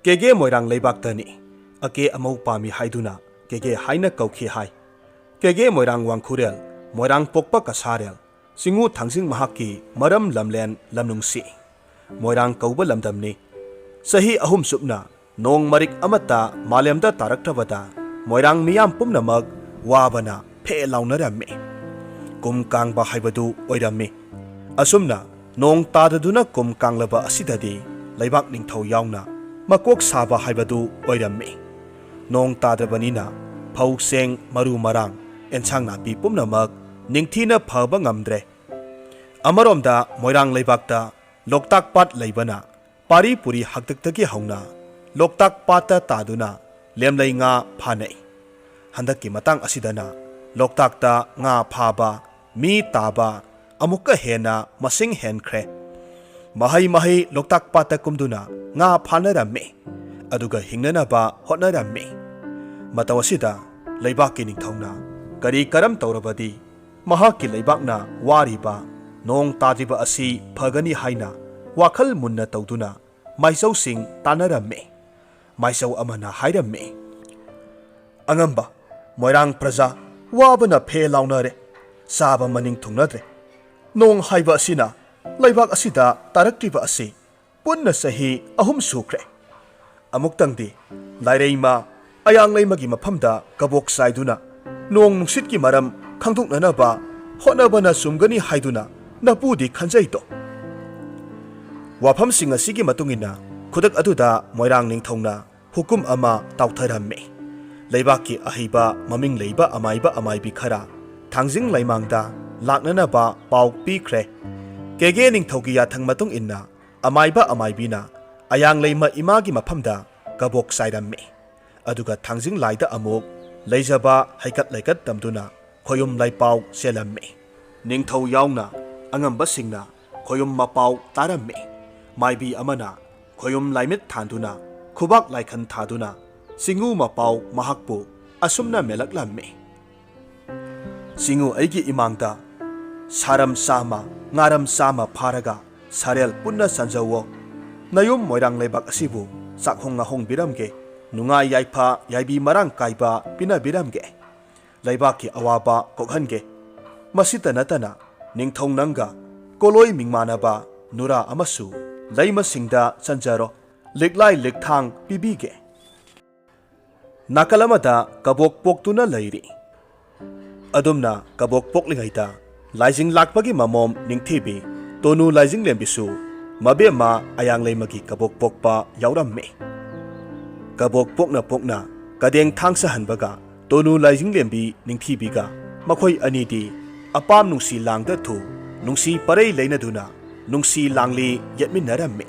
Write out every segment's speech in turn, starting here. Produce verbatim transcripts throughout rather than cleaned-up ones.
ꯀꯦꯒꯦ ꯃꯣꯏꯔꯥꯡ ꯂꯩꯕꯥꯛꯇꯅꯤ꯫ ꯑꯀꯦ ꯑꯃꯧ ꯄꯥꯝꯃꯤ ꯍꯥꯏꯗꯨꯅ ꯀꯦꯒꯦ ꯍꯥꯏꯅ ꯀꯧꯈꯤ ꯍꯥꯏ꯫ ꯀꯦꯒꯦ ꯃꯣꯏꯔꯥꯡ ꯋꯥꯡꯈꯨꯔꯦꯜ, ꯃꯣꯏꯔꯥꯡ ꯄꯣꯛꯄ ꯀꯁꯥꯔꯦꯜ, ꯆꯤꯡꯉꯨ ꯊꯥꯡꯖꯤꯡ ꯃꯍꯥꯛꯀꯤ ꯃꯔꯝ ꯂꯝꯂꯦꯟ ꯂꯝꯅꯨꯡꯁꯤ꯫ ꯃꯣꯏꯔꯥꯡ ꯀꯧꯕ ꯂꯝꯗꯝꯅꯤ꯫ ꯆꯍꯤ ꯑꯍꯨꯝ ꯆꯨꯞꯅ ꯅꯣꯡ ꯃꯔꯤꯛ ꯑꯃꯠꯇ ꯃꯥꯂꯦꯝꯗ ꯇꯥꯔꯛꯇ꯭ꯔꯕꯗ ꯃꯣꯏꯔꯥꯡ ꯃꯤꯌꯥꯝ ꯄꯨꯝꯅꯃꯛ ꯋꯥꯕꯅ ꯐꯦ ꯂꯥꯎꯅꯔꯝꯃꯤ꯫ ꯀꯨꯝ ꯀꯥꯡꯕ ꯍꯥꯏꯕꯗꯨ ꯑꯣꯏꯔꯝꯃꯤ꯫ ꯑꯁꯨꯝꯅ ꯅꯣꯡ ꯇꯥꯗꯗꯨꯅ ꯀꯨꯝ ꯀꯥꯡꯂꯕ ꯑꯁꯤꯗꯗꯤ ꯂꯩꯕꯥꯛ ꯅꯤꯡꯊꯧ ꯌꯥꯎꯅ ꯃꯀꯣꯛ ꯁꯥꯕ ꯍꯥꯏꯕꯗꯨ ꯑꯣꯏꯔꯝꯃꯤ꯫ ꯅꯣꯡ ꯇꯥꯗ꯭ꯔꯕꯅꯤꯅ ꯐꯧ ꯆꯦꯡ, ꯃꯔꯨ ꯃꯔꯥꯡ, ꯑꯦꯟꯁꯥꯡ ꯅꯥꯄꯤ ꯄꯨꯝꯅꯃꯛ ꯅꯤꯡꯊꯤꯅ ꯐꯕ ꯉꯝꯗ꯭ꯔꯦ꯫ ꯑꯃꯔꯣꯝꯗ ꯃꯣꯏꯔꯥꯡ ꯂꯩꯕꯥꯛꯇ ꯂꯣꯛꯇꯥꯛ ꯄꯥꯠ ꯂꯩꯕꯅ ꯄꯥꯔꯤ ꯄꯨꯔꯤ ꯍꯥꯛꯇꯛꯇꯒꯤ ꯍꯧꯅ ꯂꯣꯛꯇꯥꯛ ꯄꯥꯠꯇ ꯇꯥꯗꯨꯅ ꯂꯦꯝꯂꯩ ꯉꯥ ꯐꯥꯅꯩ꯫ ꯍꯟꯗꯛꯀꯤ ꯃꯇꯥꯡ ꯑꯁꯤꯗꯅ ꯂꯣꯛꯇꯥꯛꯇ ꯉꯥ ꯐꯥꯕ, ꯃꯤ ꯇꯥꯕ ꯑꯃꯨꯛꯀ ꯍꯦꯟꯅ ꯃꯁꯤꯡ ꯍꯦꯟꯈ꯭ꯔꯦ꯫ ꯃꯍꯩ ꯃꯍꯩ ꯂꯣꯛꯇꯥꯛ ꯄꯥꯠꯇ ꯀꯨꯝꯗꯨꯅ ꯉꯥ ꯐꯥꯅꯔꯝꯃꯤ, ꯑꯗꯨꯒ ꯍꯤꯡꯅꯅꯕ ꯍꯣꯠꯅꯔꯝꯃꯤ꯫ ꯃꯇꯧ ꯑꯁꯤꯗ ꯂꯩꯕꯥꯛꯀꯤ ꯅꯤꯡꯊꯧꯅ ꯀꯔꯤ ꯀꯔꯝ ꯇꯧꯔꯕꯗꯤ ꯃꯍꯥꯛꯀꯤ ꯂꯩꯕꯥꯛꯅ ꯋꯥꯔꯤꯕ ꯅꯣꯡ ꯇꯥꯗ꯭ꯔꯤꯕ ꯑꯁꯤ ꯐꯒꯅꯤ ꯍꯥꯏꯅ ꯋꯥꯈꯜ ꯃꯨꯟꯅ ꯇꯧꯗꯨꯅ ꯃꯥꯏꯆꯧꯁꯤꯡ ꯇꯥꯟꯅꯔꯝꯃꯤ꯫ ꯃꯥꯏꯆꯧ ꯑꯃꯅ ꯍꯥꯏꯔꯝꯃꯤ, "ꯑꯉꯝꯕ ꯃꯣꯏꯔꯥꯡ ꯄ꯭ꯔꯖꯥ, ꯋꯥꯕꯅ ꯐꯦ ꯂꯥꯎꯅꯔꯦ, ꯆꯥꯕ ꯃꯅꯤꯡ ꯊꯨꯡꯅꯗ꯭ꯔꯦ꯫ ꯅꯣꯡ ꯍꯥꯏꯕ ꯑꯁꯤꯅ ꯂꯩꯕꯥꯛ ꯑꯁꯤꯗ ꯇꯥꯔꯛꯇ꯭ꯔꯤꯕ ꯑꯁꯤ ꯄꯨꯟꯅ ꯆꯍꯤ ꯑꯍꯨꯝ ꯁꯨꯈ꯭ꯔꯦ꯫ ꯑꯃꯨꯛꯇꯪꯗꯤ ꯂꯥꯏꯔꯩꯃ, ꯑꯌꯥꯡꯂꯩꯃꯒꯤ ꯃꯐꯝꯗ ꯀꯕꯣꯛ ꯆꯥꯏꯗꯨꯅ ꯅꯣꯡ ꯅꯨꯡꯁꯤꯠꯀꯤ ꯃꯔꯝ ꯈꯪꯗꯣꯛꯅꯅꯕ ꯍꯣꯠꯅꯕꯅ ꯆꯨꯝꯒꯅꯤ ꯍꯥꯏꯗꯨꯅ ꯅꯄꯨꯗꯤ ꯈꯟꯖꯩꯗꯣ?" ꯋꯥꯐꯝꯁꯤꯡ ꯑꯁꯤꯒꯤ ꯃꯇꯨꯡ ꯏꯟꯅ ꯈꯨꯗꯛ ꯑꯗꯨꯗ ꯃꯣꯏꯔꯥꯡ ꯅꯤꯡꯊꯧꯅ ꯍꯨꯀꯨꯝ ꯑꯃ ꯇꯥꯎꯊꯔꯝꯃꯤ꯫ ꯂꯩꯕꯥꯛꯀꯤ ꯑꯍꯩꯕ ꯃꯃꯤꯡ ꯂꯩꯕ ꯑꯃꯥꯏꯕ ꯑꯃꯥꯏꯕꯤ ꯈꯔ ꯊꯥꯡꯖꯤꯡ ꯂꯩꯃꯥꯡꯗ ꯂꯥꯛꯅꯅꯕ ꯄꯥꯎ ꯄꯤꯈ꯭ꯔꯦ꯫ ꯀꯦꯒꯦ ꯅꯤꯡꯊꯧꯒꯤ ꯌꯥꯊꯪ ꯃꯇꯨꯡ ꯏꯟꯅ ꯑꯃꯥꯏꯕ ꯑꯃꯥꯏꯕꯤꯅ ꯑꯌꯥꯡꯂꯩꯃ ꯏꯃꯥꯒꯤ ꯃꯐꯝꯗ ꯀꯕꯣꯛ ꯆꯥꯏꯔꯝꯃꯤ꯫ ꯑꯗꯨꯒ ꯊꯥꯡꯖꯤꯡ ꯂꯥꯏꯗ ꯑꯃꯨꯛ ꯂꯩꯖꯕ ꯍꯩꯀꯠ ꯂꯩꯀꯠ ꯇꯝꯗꯨꯅ ꯈꯣꯌꯨꯝ ꯂꯥꯏꯄꯥꯎ ꯆꯦꯜꯂꯝꯃꯤ꯫ ꯅꯤꯡꯊꯧ ꯌꯥꯎꯅ ꯑꯉꯝꯕꯁꯤꯡꯅ ꯈꯣꯌꯨꯝ ꯃꯄꯥꯎ ꯇꯥꯔꯝꯃꯤ꯫ ꯃꯥꯏꯕꯤ ꯑꯃꯅ ꯈꯣꯌꯨꯝ ꯂꯥꯏꯃꯤꯠ ꯊꯥꯟꯗꯨꯅ ꯈꯨꯕꯥꯛ ꯂꯥꯏꯈꯟ ꯊꯥꯗꯨꯅ ꯆꯤꯡꯉꯨ ꯃꯄꯥꯎ ꯃꯍꯥꯛꯄꯨ ꯑꯁꯨꯝꯅ ꯃꯦꯜꯂꯛꯂꯝꯃꯤ꯫ ꯆꯤꯡꯉꯨ ꯑꯩꯒꯤ ꯏꯃꯥꯡꯗ ꯁꯥꯔꯝ ꯆꯥꯝꯃ, ꯉꯥꯔꯝ ꯆꯥꯝꯃ ꯐꯥꯔꯒ ꯁꯥꯔꯦꯜ ꯄꯨꯟꯅ ꯆꯟꯖꯧꯋꯣ꯫ ꯅꯌꯨꯝ ꯃꯣꯏꯔꯥꯡ ꯂꯩꯕꯥꯛ ꯑꯁꯤꯕꯨ ꯆꯥꯛꯍꯣꯡ ꯉꯥꯍꯣꯡꯕꯤꯔꯝꯒꯦ, ꯅꯨꯡꯉꯥꯏ ꯌꯥꯏꯐ ꯌꯥꯏꯕꯤ ꯃꯔꯥꯡ ꯀꯥꯏꯕ ꯄꯤꯅꯕꯤꯔꯝꯒꯦ, ꯂꯩꯕꯥꯛꯀꯤ ꯑꯋꯥꯕ ꯀꯣꯛꯍꯟꯒꯦ꯫ ꯃꯁꯤꯇ ꯅꯠꯇꯅ ꯅꯤꯡꯊꯧ ꯅꯪꯒ ꯀꯣꯂꯣꯏ ꯃꯤꯡꯃꯥꯟꯅꯕ ꯅꯨꯔꯥ ꯑꯃꯁꯨ ꯂꯩꯃꯁꯤꯡꯗ ꯆꯟꯖꯔꯣ, ꯂꯤꯛꯂꯥꯏ ꯂꯤꯛꯊꯥꯡ ꯄꯤꯕꯤꯒꯦ꯫ ꯅꯥꯀꯜ ꯑꯃꯗ ꯀꯕꯣꯛ ꯄꯣꯛꯇꯨꯅ ꯂꯩꯔꯤ꯫ ꯑꯗꯨꯝꯅ ꯀꯕꯣꯛ ꯄꯣꯛꯂꯤꯉꯩꯗ ꯂꯥꯏꯖꯤꯡ ꯂꯥꯛꯄꯒꯤ ꯃꯃꯣꯝ ꯅꯤꯡꯊꯤꯕꯤ ꯇꯣꯅꯨ ꯂꯥꯏꯖꯤꯡꯂꯦꯝꯕꯤꯁꯨ ꯃꯕꯦꯝꯃ ꯑꯌꯥꯡꯂꯩꯃꯒꯤ ꯀꯕꯣꯛ ꯄꯣꯛꯄ ꯌꯥꯎꯔꯝꯃꯤ꯫ ꯀꯕꯣꯛ ꯄꯣꯛꯅ ꯄꯣꯛꯅ ꯀꯗꯦꯡ ꯊꯥꯡ ꯁꯥꯍꯟꯕꯒ ꯇꯣꯅꯨ ꯂꯥꯏꯖꯤꯡꯂꯦꯝꯕꯤ ꯅꯤꯡꯊꯤꯕꯤꯒ ꯃꯈꯣꯏ ꯑꯅꯤꯗꯤ ꯑꯄꯥꯝ ꯅꯨꯡꯁꯤ ꯂꯥꯡꯗ ꯊꯨ ꯅꯨꯡꯁꯤ ꯄꯔꯩ ꯂꯩꯅꯗꯨꯅ ꯅꯨꯡꯁꯤ ꯂꯥꯡꯂꯤ ꯌꯦꯠꯃꯤꯟꯅꯔꯝꯃꯤ꯫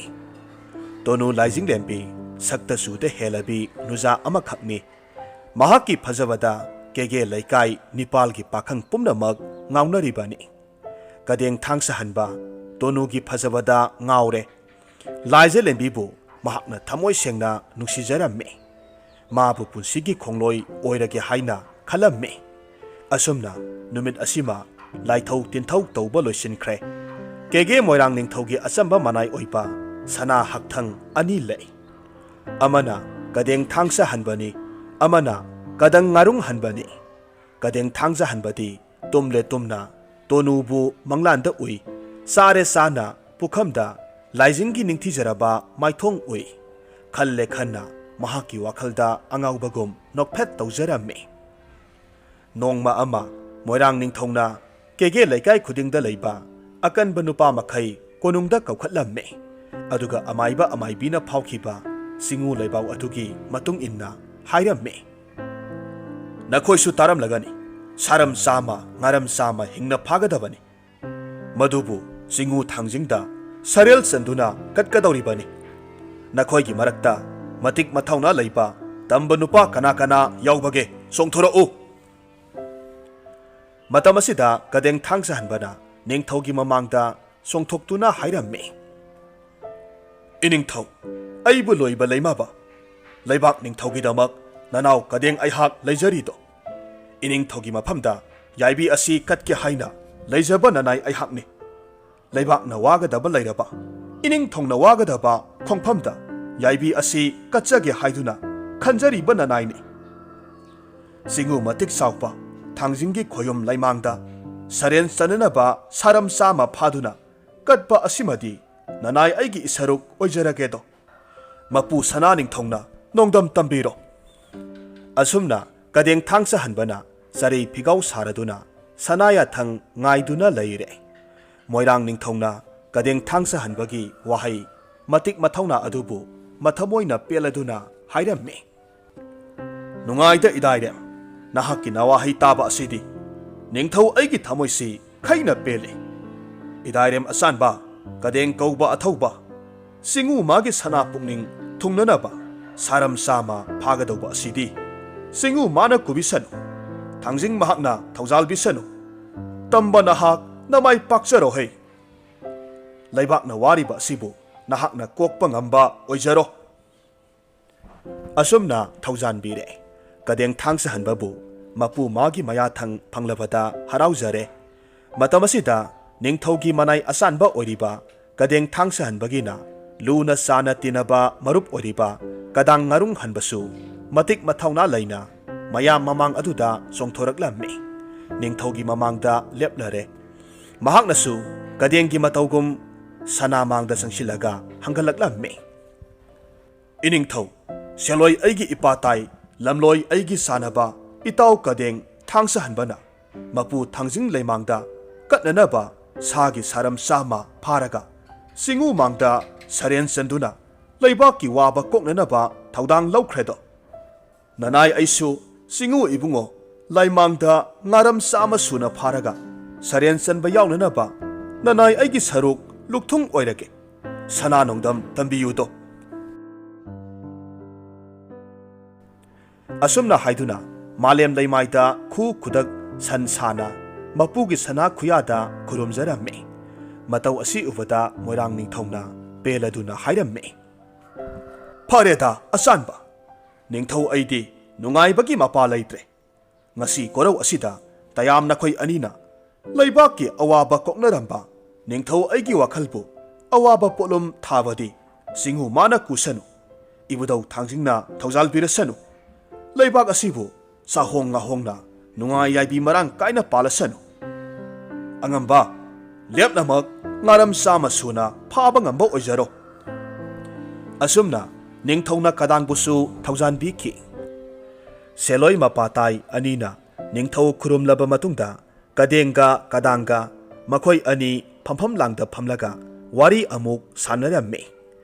ꯇꯣꯅꯨ ꯂꯥꯏꯖꯤꯡꯂꯦꯝꯕꯤ ꯁꯛꯇ ꯆꯨꯗ ꯍꯦꯜꯂꯕꯤ ꯅꯨꯖꯥ ꯑꯃꯈꯛꯅꯤ꯫ ꯃꯍꯥꯛꯀꯤ ꯐꯖꯕꯗ ꯀꯦꯒꯦ ꯂꯩꯀꯥꯏ ꯅꯤꯄꯥꯜꯒꯤ ꯄꯥꯈꯪ ꯄꯨꯝꯅꯃꯛ ꯉꯥꯎꯅꯔꯤꯕꯅꯤ꯫ ꯀꯗꯦꯡ ꯊꯥꯡ ꯁꯥꯍꯟꯕ ꯇꯣꯅꯨꯒꯤ ꯐꯖꯕꯗ ꯉꯥꯎꯔꯦ꯫ ꯂꯥꯏꯖꯂꯦꯝꯕꯤꯕꯨ ꯃꯍꯥꯛꯅ ꯊꯃꯣꯏ ꯁꯦꯡꯅ ꯅꯨꯡꯁꯤꯖꯔꯝꯃꯤ꯫ ꯃꯥꯕꯨ ꯄꯨꯟꯁꯤꯒꯤ ꯈꯣꯡꯂꯣꯏ ꯑꯣꯏꯔꯒꯦ ꯍꯥꯏꯅ ꯈꯜꯂꯝꯃꯤ꯫ ꯑꯁꯨꯝꯅ ꯅꯨꯃꯤꯠ ꯑꯁꯤꯃ ꯂꯥꯏꯊꯧ ꯇꯤꯟꯊꯧ ꯇꯧꯕ ꯂꯣꯏꯁꯤꯟꯈ꯭ꯔꯦ꯫ ꯀꯦꯒꯦ ꯃꯣꯏꯔꯥꯡ ꯅꯤꯡꯊꯧꯒꯤ ꯑꯆꯝꯕ ꯃꯅꯥꯏ ꯑꯣꯏꯕ ꯁꯅꯥ ꯍꯛꯊꯪ ꯑꯅꯤ ꯂꯩ꯫ ꯑꯃꯅ ꯀꯗꯦꯡ ꯊꯥꯡ ꯁꯥꯍꯟꯕꯅꯤ, ꯑꯃꯅ ꯀꯗꯪ ꯉꯥꯔꯨꯡ ꯍꯟꯕꯅꯤ꯫ ꯀꯗꯦꯡ ꯊꯥꯡ ꯁꯥꯍꯟꯕꯗꯤ ꯇꯨꯝꯂꯦ ꯇꯨꯝꯅ ꯇꯣꯅꯨꯕꯨ ꯃꯪꯂꯥꯟꯗ ꯎꯏ, ꯆꯥꯔꯦ ꯆꯥꯅ ꯄꯨꯈꯝꯗ ꯂꯥꯏꯖꯤꯡꯒꯤ ꯅꯤꯡꯊꯤꯖꯔꯕ ꯃꯥꯏꯊꯣꯡ ꯎꯏ꯫ ꯈꯜꯂꯦ ꯈꯟꯅ ꯃꯍꯥꯛꯀꯤ ꯋꯥꯈꯜꯗ ꯑꯉꯥꯎꯕꯒꯨꯝ ꯅꯣꯛꯐꯦꯠ ꯇꯧꯖꯔꯝꯃꯤ꯫ ꯅꯣꯡꯃ ꯑꯃ ꯃꯣꯏꯔꯥꯡ ꯅꯤꯡꯊꯧꯅ ꯀꯦꯒꯦ ꯂꯩꯀꯥꯏ ꯈꯨꯗꯤꯡꯗ ꯂꯩꯕ ꯑꯀꯟꯕ ꯅꯨꯄꯥ ꯃꯈꯩ ꯀꯣꯅꯨꯡꯗ ꯀꯧꯈꯠꯂꯝꯃꯤ꯫ ꯑꯗꯨꯒ ꯑꯃꯥꯏꯕ ꯑꯃꯥꯏꯕꯤꯅ ꯐꯥꯎꯈꯤꯕ ꯆꯤꯉꯨ ꯂꯩꯕꯥꯎ ꯑꯗꯨꯒꯤ ꯃꯇꯨꯡ ꯏꯟꯅ ꯍꯥꯏꯔꯝꯃꯤ꯫ ꯅꯈꯣꯏꯁꯨ ꯇꯥꯔꯝꯂꯒꯅꯤ, ꯁꯥꯔꯝ ꯆꯥꯝꯃ, ꯉꯥꯔꯝ ꯆꯥꯝꯃ ꯍꯤꯡꯅ ꯐꯥꯒꯗꯕꯅꯤ꯫ ꯃꯗꯨꯕꯨ ꯆꯤꯉꯨ ꯊꯥꯡꯖꯤꯡꯗ ꯁꯔꯦꯜ ꯆꯟꯗꯨꯅ ꯀꯠꯀꯗꯧꯔꯤꯕꯅꯤ꯫ ꯅꯈꯣꯏꯒꯤ ꯃꯔꯛꯇ ꯃꯇꯤꯛ ꯃꯊꯧꯅꯥ ꯂꯩꯕ ꯇꯝꯕ ꯅꯨꯄꯥ ꯀꯅꯥ ꯀꯅꯥ ꯌꯥꯎꯕꯒꯦ? ꯆꯣꯡꯊꯣꯔꯛꯎ꯫ ꯃꯇꯝ ꯑꯁꯤꯗ ꯀꯗꯦꯡ ꯊꯥꯡ ꯁꯥꯍꯟꯕꯅ ꯅꯤꯡꯊꯧꯒꯤ ꯃꯃꯥꯡꯗ ꯆꯣꯡꯊꯣꯛꯇꯨꯅ ꯍꯥꯏꯔꯝꯃꯤ, ꯏꯅꯤꯡꯊꯧ, ꯑꯩꯕꯨ ꯂꯣꯏꯕ ꯂꯩꯃꯕ, ꯂꯩꯕꯥꯛ ꯅꯤꯡꯊꯧꯒꯤꯗꯃꯛ ꯅꯅꯥꯎ ꯀꯗꯦꯡ ꯑꯩꯍꯥꯛ ꯂꯩꯖꯔꯤꯗꯣ꯫ ꯏꯅꯤꯡꯊꯧꯒꯤ ꯃꯐꯝꯗ ꯌꯥꯏꯕꯤ ꯑꯁꯤ ꯀꯠꯀꯦ ꯍꯥꯏꯅ ꯂꯩꯖꯕ ꯅꯅꯥꯏ ꯑꯩꯍꯥꯛꯅꯤ꯫ ꯂꯩꯕꯥꯛꯅ ꯋꯥꯒꯗꯕ ꯂꯩꯔꯕ, ꯏꯅꯤꯡꯊꯧꯅ ꯋꯥꯒꯗꯕ ꯈꯣꯡꯐꯝꯗ ꯌꯥꯏꯕꯤ ꯑꯁꯤ ꯀꯠꯆꯒꯦ ꯍꯥꯏꯗꯨꯅ ꯈꯟꯖꯔꯤꯕ ꯅꯅꯥꯏꯅꯤ꯫ ꯆꯤꯡꯉꯨ ꯃꯇꯤꯛ ꯆꯥꯎꯕ ꯊꯥꯡꯖꯤꯡꯒꯤ ꯈꯣꯌꯨꯝ ꯂꯩꯃꯥꯡꯗ ꯁꯔꯦꯟ ꯆꯟꯅꯅꯕ ꯁꯥꯔꯝ ꯆꯥꯝꯃ ꯐꯥꯗꯨꯅ ꯀꯠꯄ ꯑꯁꯤꯃꯗꯤ ꯅꯅꯥꯏ ꯑꯩꯒꯤ ꯏꯁꯔꯨꯛ ꯑꯣꯏꯖꯔꯒꯦꯗꯣ꯫ ꯃꯄꯨ ꯁꯅꯥ ꯅꯤꯡꯊꯧꯅ ꯅꯣꯡꯗꯝ ꯇꯝꯕꯤꯔꯣ꯫ ꯑꯁꯨꯝꯅ ꯀꯗꯦꯡ ꯊꯥꯡ ꯁꯍꯟꯕꯅ ꯆꯔꯩ ꯐꯤꯒꯥꯎ ꯁꯥꯔꯗꯨꯅ ꯁꯅꯥ ꯌꯥꯊꯪ ꯉꯥꯏꯗꯨꯅ ꯂꯩꯔꯦ꯫ ꯃꯣꯏꯔꯥꯡ ꯅꯤꯡꯊꯧꯅ ꯀꯗꯦꯡ ꯊꯥꯡ ꯁꯍꯟꯕꯒꯤ ꯋꯥꯍꯩ ꯃꯇꯤꯛ ꯃꯊꯧꯅꯥ ꯑꯗꯨꯕꯨ ꯃꯊꯃꯣꯏꯅ ꯄꯦꯜꯂꯗꯨꯅ ꯍꯥꯏꯔꯝꯃꯤ, "ꯅꯨꯡꯉꯥꯏꯗ ꯏꯗꯥꯏꯔꯦꯝ, ꯅꯍꯥꯛꯀꯤ ꯅꯋꯥꯍꯩ ꯇꯥꯕ ꯑꯁꯤꯗꯤ ꯅꯤꯡꯊꯧ ꯑꯩꯒꯤ ꯊꯃꯣꯏꯁꯤ ꯈꯩꯅ ꯄꯦꯜꯂꯤ꯫ ꯏꯗꯥꯏꯔꯦꯝ ꯑꯆꯥꯟꯕ, ꯀꯗꯦꯡ ꯀꯧꯕ ꯑꯊꯧꯕ, ꯆꯤꯡꯉꯨ ꯃꯥꯒꯤ ꯁꯅꯥ ꯄꯨꯛꯅꯤꯡ ꯊꯨꯡꯅꯅꯕ ꯁꯥꯔꯝ ꯆꯥꯝꯃ ꯐꯥꯒꯗꯧꯕ ꯑꯁꯤꯗꯤ ꯆꯤꯡꯉꯨ ꯃꯥꯅ ꯀꯨꯕꯤꯁꯅꯨ, ꯊꯥꯡꯖꯤꯡ ꯃꯍꯥꯛꯅ ꯊꯧꯖꯥꯜꯕꯤꯁꯅꯨ꯫ ꯇꯝꯕ ꯅꯍꯥꯛ ꯅꯃꯥꯏ ꯄꯥꯛꯆꯔꯣꯍꯦ꯫ ꯂꯩꯕꯥꯛꯅ ꯋꯥꯔꯤꯕ ꯑꯁꯤꯕꯨ ꯅꯍꯥꯛꯅ ꯀꯣꯛꯄ ꯉꯝꯕ ꯑꯣꯏꯖꯔꯣ"꯫ ꯑꯁꯨꯝꯅ ꯊꯧꯖꯥꯟꯕꯤꯔꯦ꯫ ꯀꯗꯦꯡ ꯊꯥꯡ ꯁꯍꯟꯕꯕꯨ ꯃꯄꯨ ꯃꯥꯒꯤ ꯃꯌꯥꯊꯪ ꯐꯪꯂꯕꯗ ꯍꯔꯥꯎꯖꯔꯦ꯫ ꯃꯇꯝ ꯑꯁꯤꯗ ꯅꯤꯡꯊꯧꯒꯤ ꯃꯅꯥꯏ ꯑꯆꯥꯟꯕ ꯑꯣꯏꯔꯤꯕ ꯀꯗꯦꯡ ꯊꯥꯡ ꯁꯍꯟꯕꯒꯤꯅ ꯂꯨꯅ ꯆꯥꯟꯅ ꯇꯤꯟꯅꯕ ꯃꯔꯨꯞ ꯑꯣꯏꯔꯤꯕ ꯀꯗꯥꯡ ꯉꯥꯔꯨꯡ ꯍꯟꯕꯁꯨ ꯃꯇꯤꯛ ꯃꯊꯧꯅꯥ ꯂꯩꯅ ꯃꯌꯥꯝ ꯃꯃꯥꯡ ꯑꯗꯨꯗ ꯆꯣꯡꯊꯣꯔꯛꯂꯝꯃꯤ꯫ ꯅꯤꯡꯊꯧꯒꯤ ꯃꯃꯥꯡꯗ ꯂꯦꯞꯂꯔꯦ꯫ ꯃꯍꯥꯛꯅꯁꯨ ꯀꯗꯦꯡꯒꯤ ꯃꯇꯧꯒꯨꯝ ꯁꯅꯥ ꯃꯥꯡꯗ ꯆꯪꯁꯤꯜꯂꯒ ꯍꯪꯒꯠꯂꯛꯂꯝꯃꯤ꯫ "ꯏꯅꯤꯡꯊꯧ, ꯁꯦꯜꯂꯣꯏ ꯑꯩꯒꯤ ꯏꯄꯥ ꯇꯥꯏ, ꯂꯝꯂꯣꯏ ꯑꯩꯒꯤ ꯁꯥꯟꯅꯕ, ꯏꯇꯥꯎ ꯀꯗꯦꯡ ꯊꯥꯡ ꯁꯍꯟꯕꯅ ꯃꯄꯨ ꯊꯥꯡꯖꯤꯡ ꯂꯩꯃꯥꯡꯗ ꯀꯠꯅꯅꯕ ꯁꯥꯒꯤ ꯁꯥꯔꯝ ꯆꯥꯝꯃ ꯐꯥꯔꯒ ꯆꯤꯡꯉꯨ ꯃꯥꯡꯗ ꯁꯔꯦꯟ ꯆꯟꯗꯨꯅ ꯂꯩꯕꯥꯛꯀꯤ ꯋꯥꯕ ꯀꯣꯛꯅꯅꯕ ꯊꯧꯗꯥꯡ ꯂꯧꯈ꯭ꯔꯦꯗꯣ꯫ ꯅꯅꯥꯏ ꯑꯩꯁꯨ ꯆꯤꯡꯉꯨ ꯏꯕꯨꯡꯉꯣ ꯂꯩꯃꯥꯡꯗ ꯉꯥꯔꯝ ꯆꯥꯝꯃ ꯁꯨꯅ ꯐꯥꯔꯒ ꯁꯔꯦꯟ ꯆꯟꯕ ꯌꯥꯎꯅꯅꯕ ꯅꯅꯥꯏ ꯑꯩꯒꯤ ꯁꯔꯨꯛ ꯂꯨꯛꯊꯨꯡ ꯑꯣꯏꯔꯒꯦ꯫ ꯁꯅꯥ ꯅꯣꯡꯗꯝ ꯇꯝꯕꯤꯌꯨꯗꯣ"꯫ ꯑꯁꯨꯝꯅ ꯍꯥꯏꯗꯨꯅ ꯃꯥꯂꯦꯝ ꯂꯩꯃꯥꯏꯗ ꯈꯨ ꯈꯨꯗꯛ ꯁꯟ ꯁꯥꯅ ꯃꯄꯨꯒꯤ ꯁꯅꯥ ꯈꯨꯌꯥꯗ ꯈꯨꯔꯨꯝꯖꯔꯝꯃꯤ꯫ ꯃꯇꯧ ꯑꯁꯤ ꯎꯕꯗ ꯃꯣꯏꯔꯥꯡ ꯅꯤꯡꯊꯧꯅ ꯄꯦꯜꯂꯗꯨꯅ ꯍꯥꯏꯔꯝꯃꯤ, "ꯐꯔꯦꯗ ꯑꯆꯥꯟꯕ, ꯅꯤꯡꯊꯧ ꯑꯩꯗꯤ ꯅꯨꯡꯉꯥꯏꯕꯒꯤ ꯃꯄꯥ ꯂꯩꯇ꯭ꯔꯦ꯫ ꯉꯁꯤ ꯀꯣꯔꯧ ꯑꯁꯤꯗ ꯇꯌꯥꯝ ꯅꯈꯣꯏ ꯑꯅꯤꯅ ꯂꯩꯕꯥꯛꯀꯤ ꯑꯋꯥꯕ ꯀꯣꯛꯅꯔꯝꯕ ꯅꯤꯡꯊꯧ ꯑꯩꯒꯤ ꯋꯥꯈꯜꯕꯨ ꯑꯋꯥꯕ ꯄꯣꯠꯂꯨꯝ ꯊꯥꯕꯗꯤ ꯆꯤꯡꯉꯨ ꯃꯥꯅ ꯀꯨꯁꯅꯨ꯫ ꯏꯕꯨꯙꯧ ꯊꯥꯡꯖꯤꯡꯅ ꯊꯧꯖꯥꯜ ꯄꯤꯔꯁꯅꯨ꯫ ꯂꯩꯕꯥꯛ ꯑꯁꯤꯕꯨ ꯆꯥꯍꯣꯡ ꯉꯥꯍꯣꯡꯅ ꯅꯨꯡꯉꯥꯏ ꯌꯥꯏꯕꯤ ꯃꯔꯥꯡ ꯀꯥꯏꯅ ꯄꯥꯜꯂꯁꯅꯨ꯫ ꯑꯉꯝꯕ, ꯂꯦꯞꯅꯃꯛ ꯉꯥꯔꯝ ꯆꯥꯝꯃ ꯁꯨꯅ ꯐꯥꯕ ꯉꯝꯕ ꯑꯣꯏꯖꯔꯣ꯫ ꯑꯁꯨꯝꯅ ꯅꯤꯡꯊꯧꯅ ꯀꯗꯥꯡꯕꯨꯁꯨ ꯊꯧꯖꯥꯟꯕꯤꯈꯤ꯫ ꯁꯦꯂꯣꯏ ꯃꯄꯥꯇꯥꯏ ꯑꯅꯤꯅ ꯅꯤꯡꯊꯧ ꯈꯨꯔꯨꯝꯂꯕ ꯃꯇꯨꯡꯗ, ꯀꯗꯦꯡꯒ ꯀꯗꯥꯡꯒ ꯃꯈꯣꯏ ꯑꯅꯤ ꯐꯝꯐꯝ ꯂꯥꯡꯗ ꯐꯝꯂꯒ ꯋꯥꯔꯤ ꯑꯃꯨꯛ ꯁꯥꯟꯅꯔꯝꯃꯤ꯫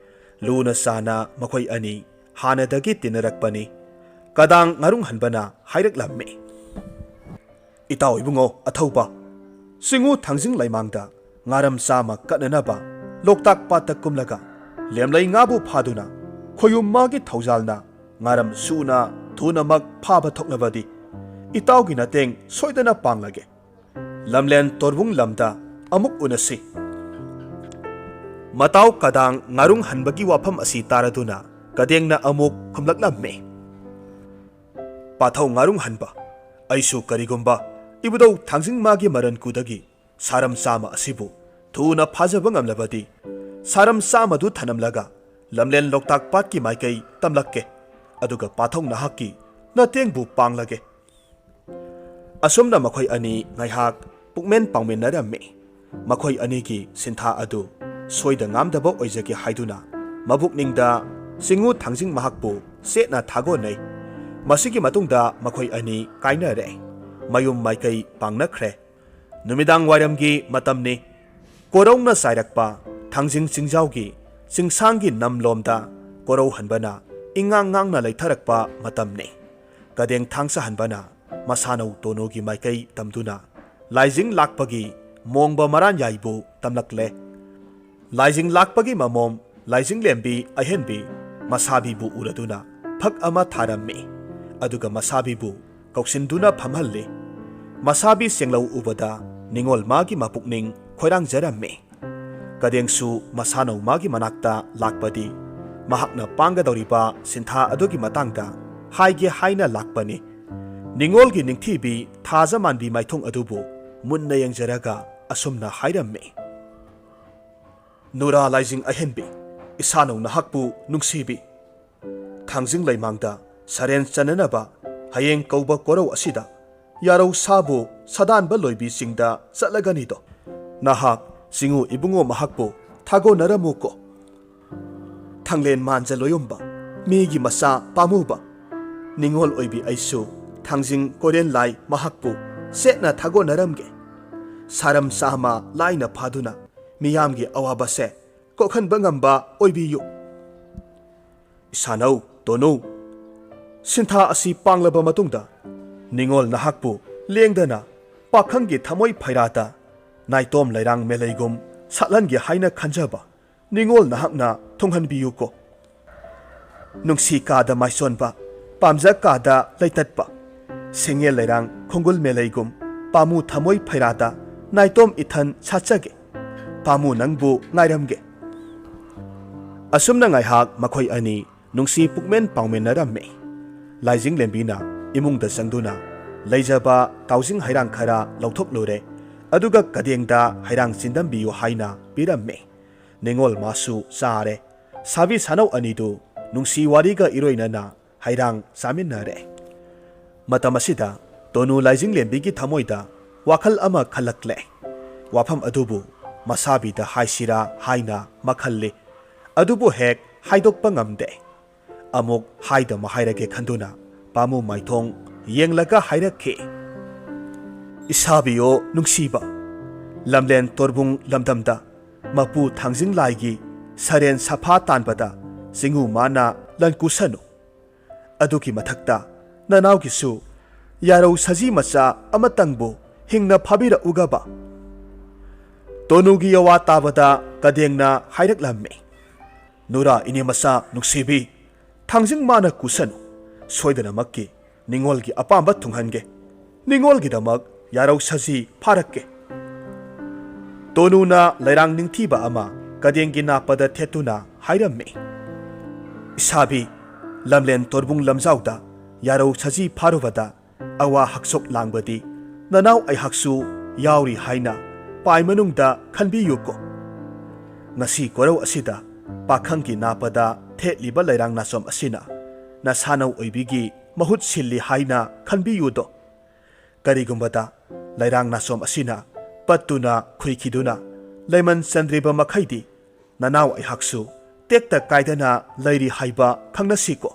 ꯂꯨꯅ ꯆꯥꯅ ꯃꯈꯣꯏ ꯑꯅꯤ ꯍꯥꯟꯅꯗꯒꯤ ꯇꯤꯟꯅꯔꯛꯄꯅꯤ꯫ ꯀꯗꯥꯡ ꯉꯥꯔꯨꯡ ꯍꯟꯕꯅ ꯍꯥꯏꯔꯛꯂꯝꯃꯤ, "ꯏꯇꯥꯎ ꯏꯕꯨꯡꯉꯣ ꯑꯊꯧꯕ, ꯆꯤꯡꯉꯨ ꯊꯥꯡꯖꯤꯡ ꯂꯩꯃꯥꯡꯗ ꯉꯥꯔꯝ ꯆꯥꯃ ꯀꯠꯅꯅꯕ ꯂꯣꯛꯇꯥꯛ ꯄꯥꯠꯇ ꯀꯨꯝꯂꯒ ꯂꯦꯝꯂꯩ ꯉꯥꯕꯨ ꯐꯥꯗꯨꯅ ꯈꯣꯌꯨꯝ ꯃꯥꯒꯤ ꯊꯧꯖꯥꯜꯅ ꯉꯥꯔꯝ ꯁꯨꯅ ꯊꯨꯅꯃꯛ ꯐꯥꯕ ꯊꯣꯛꯂꯕꯗꯤ ꯏꯇꯥꯎꯒꯤ ꯃꯇꯦꯡ ꯁꯣꯏꯗꯅ ꯄꯥꯡꯂꯒꯦ꯫ ꯂꯝꯂꯦꯟ ꯇꯣꯔꯕꯨꯡ ꯂꯝꯗ ꯑꯃꯨꯛ ꯎꯅꯁꯤ꯫" ꯃꯇꯥꯎ ꯀꯗꯥꯡ ꯉꯥꯔꯨꯡ ꯍꯟꯕꯒꯤ ꯋꯥꯐꯝ ꯑꯁꯤ ꯇꯥꯔꯗꯨꯅ ꯀꯗꯦꯡꯅ ꯑꯃꯨꯛ ꯈꯨꯝꯂꯛꯂꯝꯃꯤ, "ꯄꯥꯊꯧ ꯉꯥꯔꯨꯡ ꯍꯟꯕ, ꯑꯩꯁꯨ ꯀꯔꯤꯒꯨꯝꯕ ꯏꯕꯨꯙꯧ ꯊꯥꯡꯖꯤꯡ ꯃꯥꯒꯤ ꯃꯔꯟ ꯀꯨꯗꯒꯤ ꯁꯥꯔꯝ ꯆꯥꯃ ꯑꯁꯤꯕꯨ ꯊꯨꯅ ꯐꯥꯖꯕ ꯉꯝꯂꯕꯗꯤ ꯁꯥꯔꯝ ꯆꯥꯃꯗꯨ ꯊꯅꯝꯂꯒ ꯂꯝꯂꯦꯟ ꯂꯣꯛꯇꯥꯛ ꯄꯥꯠꯀꯤ ꯃꯥꯏꯀꯩ ꯇꯝꯂꯛꯀꯦ꯫ ꯑꯗꯨꯒ ꯄꯥꯊꯧ ꯅꯍꯥꯛꯀꯤ ꯅꯇꯦꯡꯕꯨ ꯄꯥꯡꯂꯒꯦ꯫" ꯑꯁꯨꯝꯅ ꯃꯈꯣꯏ ꯑꯅꯤ ꯉꯥꯏꯍꯥꯛ ꯄꯨꯛꯃꯦꯟ ꯄꯥꯎꯃꯤꯟꯅꯔꯝꯃꯤ꯫ ꯃꯈꯣꯏ ꯑꯅꯤꯒꯤ ꯁꯤꯟꯊꯥ ꯑꯗꯨ ꯁꯣꯏꯗ ꯉꯥꯝꯗꯕ ꯑꯣꯏꯖꯒꯦ ꯍꯥꯏꯗꯨꯅ ꯃꯕꯨꯛꯅꯤꯡꯗ ꯆꯤꯡꯉꯨ ꯊꯥꯡꯖꯤꯡ ꯃꯍꯥꯛꯄꯨ ꯆꯦꯠꯅ ꯊꯥꯒꯣꯟꯅꯩ꯫ ꯃꯁꯤꯒꯤ ꯃꯇꯨꯡꯗ ꯃꯈꯣꯏ ꯑꯅꯤ ꯀꯥꯏꯅꯔꯦ꯫ ꯃꯌꯨꯝ ꯃꯥꯏꯀꯩ ꯄꯥꯡꯅꯈ꯭ꯔꯦ꯫ ꯅꯨꯃꯤꯗꯥꯡ ꯋꯥꯏꯔꯝꯒꯤ ꯃꯇꯝꯅꯤ꯫ ꯀꯣꯔꯧꯅ ꯆꯥꯏꯔꯛꯄ ꯊꯥꯡꯖꯤꯡ ꯆꯤꯡꯖꯥꯎꯒꯤ ꯆꯤꯡꯁꯥꯡꯒꯤ ꯅꯝꯂꯣꯝꯗ ꯀꯣꯔꯧꯍꯟꯕꯅ ꯏꯉꯥꯡ ꯉꯥꯡꯅ ꯂꯩꯊꯔꯛꯄ ꯃꯇꯝꯅꯤ꯫ ꯀꯗꯦꯡ ꯊꯥꯡꯁꯥꯍꯟꯕꯅ ꯃꯁꯥꯅꯧ ꯇꯣꯅꯨꯒꯤ ꯃꯥꯏꯀꯩ ꯇꯝꯗꯨꯅ ꯂꯥꯏꯖꯤꯡ ꯂꯥꯛꯄꯒꯤ ꯃꯣꯡꯕ ꯃꯔꯥꯟ ꯌꯥꯏꯕꯨ ꯇꯝꯂꯛꯂꯦ꯫ ꯂꯥꯏꯖꯤꯡ ꯂꯥꯛꯄꯒꯤ ꯃꯃꯣꯝ ꯂꯥꯏꯖꯤꯡꯂꯦꯝꯕꯤ ꯑꯍꯦꯟꯕꯤ ꯃꯁꯥꯕꯤꯕꯨ ꯎꯔꯗꯨꯅ ꯐꯛ ꯑꯃ ꯊꯥꯔꯝꯃꯤ꯫ ꯑꯗꯨꯒ ꯃꯁꯥꯕꯤꯕꯨ ꯀꯧꯁꯤꯟꯗꯨꯅ ꯐꯝꯍꯜꯂꯤ꯫ ꯃꯁꯥꯕꯤ ꯆꯦꯡꯂꯧ ꯎꯕꯗ ꯅꯤꯉꯣꯜ ꯃꯥꯒꯤ ꯃꯄꯨꯛꯅꯤꯡ ꯈꯣꯏꯔꯥꯡꯖꯔꯝꯃꯤ꯫ ꯀꯗꯦꯡꯁꯨ ꯃꯁꯥꯅꯧ ꯃꯥꯒꯤ ꯃꯅꯥꯛꯇ ꯂꯥꯛꯄꯗꯤ ꯃꯍꯥꯛꯅ ꯄꯥꯡꯒꯗꯧꯔꯤꯕ ꯁꯤꯟꯊꯥ ꯑꯗꯨꯒꯤ ꯃꯇꯥꯡꯗ ꯍꯥꯏꯒꯦ ꯍꯥꯏꯅ ꯂꯥꯛꯄꯅꯤ꯫ ꯅꯤꯉꯣꯜꯒꯤ ꯅꯤꯡꯊꯤꯕꯤ ꯊꯥꯖ ꯃꯥꯟꯕꯤ ꯃꯥꯏꯊꯣꯡ ꯑꯗꯨꯕꯨ ꯃꯨꯟꯅ ꯌꯦꯡꯖꯔꯒ ꯑꯁꯨꯝꯅ ꯍꯥꯏꯔꯝꯃꯤ, "ꯅꯨꯔꯥ ꯂꯥꯏꯖꯤꯡ ꯑꯍꯦꯟꯕꯤ, ꯏꯁꯥꯅꯧ ꯅꯍꯥꯛꯄꯨ ꯅꯨꯡꯁꯤꯕꯤ, ꯊꯥꯡꯖꯤꯡ ꯂꯩꯃꯥꯡꯗ ꯁꯔꯦꯟ ꯆꯟꯅꯅꯕ ꯍꯌꯦꯡ ꯀꯧꯕ ꯀꯣꯔꯧ ꯑꯁꯤꯗ ꯌꯥꯔꯧ ꯁꯥꯕꯨ ꯁꯥꯗꯥꯟꯕ ꯂꯣꯏꯕꯤꯁꯤꯡꯗ ꯆꯠꯂꯒꯅꯤꯗꯣ꯫ ꯅꯍꯥꯛ ꯆꯤꯡꯉꯨ ꯏꯕꯨꯡꯉꯣ ꯃꯍꯥꯛꯄꯨ ꯊꯥꯒꯣꯟꯅꯔꯝꯃꯨꯀꯣ꯫ ꯊꯥꯡꯂꯦꯟ ꯃꯥꯟꯖ ꯂꯣꯌꯨꯝꯕ, ꯃꯤꯒꯤ ꯃꯆꯥ ꯄꯥꯝꯃꯨꯕ, ꯅꯤꯉꯣꯜ ꯑꯣꯏꯕꯤ ꯑꯩꯁꯨ ꯊꯥꯡꯖꯤꯡ ꯀꯣꯔꯦꯟ ꯂꯥꯏ ꯃꯍꯥꯛꯄꯨ ꯆꯦꯠꯅ ꯊꯥꯒꯣꯟꯅꯔꯝꯒꯦ꯫ ꯁꯥꯔꯝ ꯆꯥꯃ ꯂꯥꯏꯅ ꯐꯥꯗꯨꯅ ꯃꯤꯌꯥꯝꯒꯤ ꯑꯋꯥꯕꯁꯦ ꯀꯣꯛꯍꯟꯕ ꯉꯝꯕ ꯑꯣꯏꯕꯤꯌꯨ꯫ ꯏꯁꯥꯅꯧ ꯇꯣꯅꯨ, ꯁꯤꯟꯊꯥ ꯑꯁꯤ ꯄꯥꯡꯂꯕ ꯃꯇꯨꯡꯗ ꯅꯤꯉꯣꯜ ꯅꯍꯥꯛꯄꯨ ꯂꯦꯡꯗꯅ ꯄꯥꯈꯪꯒꯤ ꯊꯃꯣꯏ ꯐꯩꯔꯥꯗ ꯅꯥꯏꯇꯣꯝ ꯂꯩꯔꯥꯡ ꯃꯦꯂꯩꯒꯨꯝ ꯁꯥꯠꯍꯟꯒꯦ ꯍꯥꯏꯅ ꯈꯟꯖꯕ ꯅꯤꯉꯣꯜ ꯅꯍꯥꯛꯅ ꯊꯨꯡꯍꯟꯕꯤꯌꯨꯀꯣ꯫ ꯅꯨꯡꯁꯤ ꯀꯥꯗ ꯃꯥꯏꯁꯣꯟꯕ, ꯄꯥꯝꯖ ꯀꯥꯗ ꯂꯩꯇꯠꯄ, ꯁꯦꯡꯉꯦꯜ ꯂꯩꯔꯥꯡ ꯈꯣꯡꯒꯨꯜ ꯃꯦꯂꯩꯒꯨꯝ ꯄꯥꯃꯨ ꯊꯃꯣꯏ ꯐꯩꯔꯥꯗ ꯅꯥꯏꯇꯣꯝ ꯏꯊꯟ ꯁꯥꯠꯆꯒꯦ꯫ ꯄꯥꯃꯨ ꯅꯪꯕꯨ ꯉꯥꯏꯔꯝꯒꯦ꯫ ꯑꯁꯨꯝꯅ ꯉꯥꯏꯍꯥꯛ ꯃꯈꯣꯏ ꯑꯅꯤ ꯅꯨꯡꯁꯤ ꯄꯨꯛꯃꯦꯟ ꯄꯥꯎꯃꯦꯟꯅꯔꯝꯃꯤ꯫ ꯂꯥꯏꯖꯤꯡꯂꯦꯝꯕꯤꯅ ꯏꯃꯨꯡꯗ ꯆꯪꯗꯨꯅ ꯂꯩꯖꯕ ꯇꯥꯎꯖꯤꯡ ꯍꯩꯔꯥꯡ ꯈꯔ ꯂꯧꯊꯣꯛꯂꯨꯔꯦ, ꯑꯗꯨꯒ ꯀꯗꯦꯡꯗ ꯍꯩꯔꯥꯡ ꯆꯤꯟꯗꯝꯕꯤꯌꯨ ꯍꯥꯏꯅ ꯄꯤꯔꯝꯃꯤ꯫ ꯅꯤꯉꯣꯜ ꯃꯥꯁꯨ ꯆꯥꯔꯦ꯫ ꯁꯥꯕꯤ ꯁꯥꯅꯧ ꯑꯅꯤꯗꯨ ꯅꯨꯡꯁꯤ ꯋꯥꯔꯤꯒ ꯏꯔꯣꯏꯅꯅ ꯍꯩꯔꯥꯡ ꯆꯥꯃꯤꯟꯅꯔꯦ꯫ ꯃꯇꯝ ꯑꯁꯤꯗ ꯇꯣꯅꯨ ꯂꯥꯏꯖꯤꯡꯂꯦꯝꯕꯤꯒꯤ ꯊꯃꯣꯏꯗ ꯋꯥꯈꯜ ꯑꯃ ꯈꯜꯂꯛꯂꯦ꯫ ꯋꯥꯐꯝ ꯑꯗꯨꯕꯨ ꯃꯁꯥꯕꯤꯗ ꯍꯥꯏꯁꯤꯔꯥ ꯍꯥꯏꯅ ꯃꯈꯜꯂꯤ, ꯑꯗꯨꯕꯨ ꯍꯦꯛ ꯍꯥꯏꯗꯣꯛꯄ ꯉꯝꯗꯦ꯫ ꯑꯃꯨꯛ ꯍꯥꯏꯗ ꯃꯍꯥꯏꯔꯒꯦ ꯈꯟꯗꯨꯅ ꯄꯥꯃꯨ ꯃꯥꯏꯊꯣꯡ ꯌꯦꯡꯂꯒ ꯍꯥꯏꯔꯛꯈꯤ, "ꯏꯁꯥꯕꯤꯌꯣ ꯅꯨꯡꯁꯤꯕ, ꯂꯝꯂꯦꯟ ꯇꯣꯔꯕꯨꯡ ꯂꯝꯗꯝꯗ ꯃꯄꯨ ꯊꯥꯡꯖꯤꯡ ꯂꯥꯏꯒꯤ ꯁꯔꯦꯟ ꯁꯐꯥ ꯇꯥꯟꯕꯗ ꯆꯤꯡꯉꯨ ꯃꯥꯅ ꯂꯟ ꯀꯨꯁꯅꯨ꯫ ꯑꯗꯨꯒꯤ ꯃꯊꯛꯇ ꯅꯅꯥꯎꯒꯤꯁꯨ ꯌꯥꯔꯧ ꯁꯖꯤ ꯃꯆꯥ ꯑꯃꯇꯪꯕꯨ ꯍꯤꯡꯅ ꯐꯥꯕꯤꯔꯛꯎꯒꯕ?" ꯇꯣꯅꯨꯒꯤ ꯌꯋꯥ ꯇꯥꯕꯗ ꯀꯗꯦꯡꯅ ꯍꯥꯏꯔꯛꯂꯝꯃꯤ, "ꯅꯨꯔꯥ ꯏꯅꯦ ꯃꯆꯥ ꯅꯨꯡꯁꯤꯕꯤ, ꯊꯥꯡꯖꯤꯡ ꯃꯥꯅ ꯀꯨꯁꯅꯨ, ꯁꯣꯏꯗꯅꯃꯛꯀꯤ ꯅꯤꯉꯣꯜꯒꯤ ꯑꯄꯥꯝꯕ ꯊꯨꯡꯍꯟꯒꯦ꯫ ꯅꯤꯉꯣꯜꯒꯤꯗꯃꯛ ꯌꯥꯔꯧ ꯁꯖꯤ ꯐꯥꯔꯛꯀꯦ꯫" ꯇꯣꯅꯨꯅ ꯂꯩꯔꯥꯡ ꯅꯤꯡꯊꯤꯕ ꯑꯃ ꯀꯗꯦꯡꯒꯤ ꯅꯥꯞꯄꯗ ꯊꯦꯠꯇꯨꯅ ꯍꯥꯏꯔꯝꯃꯤ, "ꯏꯁꯥꯕꯤ, ꯂꯝꯂꯦꯟ ꯇꯣꯔꯕꯨꯡ ꯂꯝꯖꯥꯎꯗ ꯌꯥꯔꯧ ꯁꯖꯤ ꯐꯥꯔꯨꯕꯗ ꯑꯋꯥ ꯍꯛꯆꯣꯛ ꯂꯥꯡꯕꯗꯤ ꯅꯅꯥꯎ ꯑꯩꯍꯥꯛꯁꯨ ꯌꯥꯎꯔꯤ ꯍꯥꯏꯅ ꯄꯥꯏ ꯃꯅꯨꯡꯗ ꯈꯟꯕꯤꯌꯨꯀꯣ꯫ ꯉꯁꯤ ꯀꯣꯔꯧ ꯑꯁꯤꯗ ꯄꯥꯈꯪꯒꯤ ꯅꯥꯞꯄꯗ ꯊꯦꯠꯂꯤꯕ ꯂꯩꯔꯥꯡ ꯅꯥꯆꯣꯝ ꯑꯁꯤꯅ ꯅꯁꯥꯅꯧ ꯑꯣꯏꯕꯤꯒꯤ ꯃꯍꯨꯠ ꯁꯤꯜꯂꯤ ꯍꯥꯏꯅ ꯈꯟꯕꯤꯌꯨꯗꯣ꯫ ꯀꯔꯤꯒꯨꯝꯕꯗ ꯂꯩꯔꯥꯡ ꯅꯥꯆꯣꯝ ꯑꯁꯤꯅ ꯄꯠꯇꯨꯅ ꯈꯨꯏꯈꯤꯗꯨꯅ ꯂꯩꯃꯟ ꯆꯟꯗ꯭ꯔꯤꯕ ꯃꯈꯩꯗꯤ ꯅꯅꯥꯎ ꯑꯩꯍꯥꯛꯁꯨ ꯇꯦꯛꯇ ꯀꯥꯏꯗꯅ ꯂꯩꯔꯤ ꯍꯥꯏꯕ ꯈꯪꯅꯁꯤꯀꯣ꯫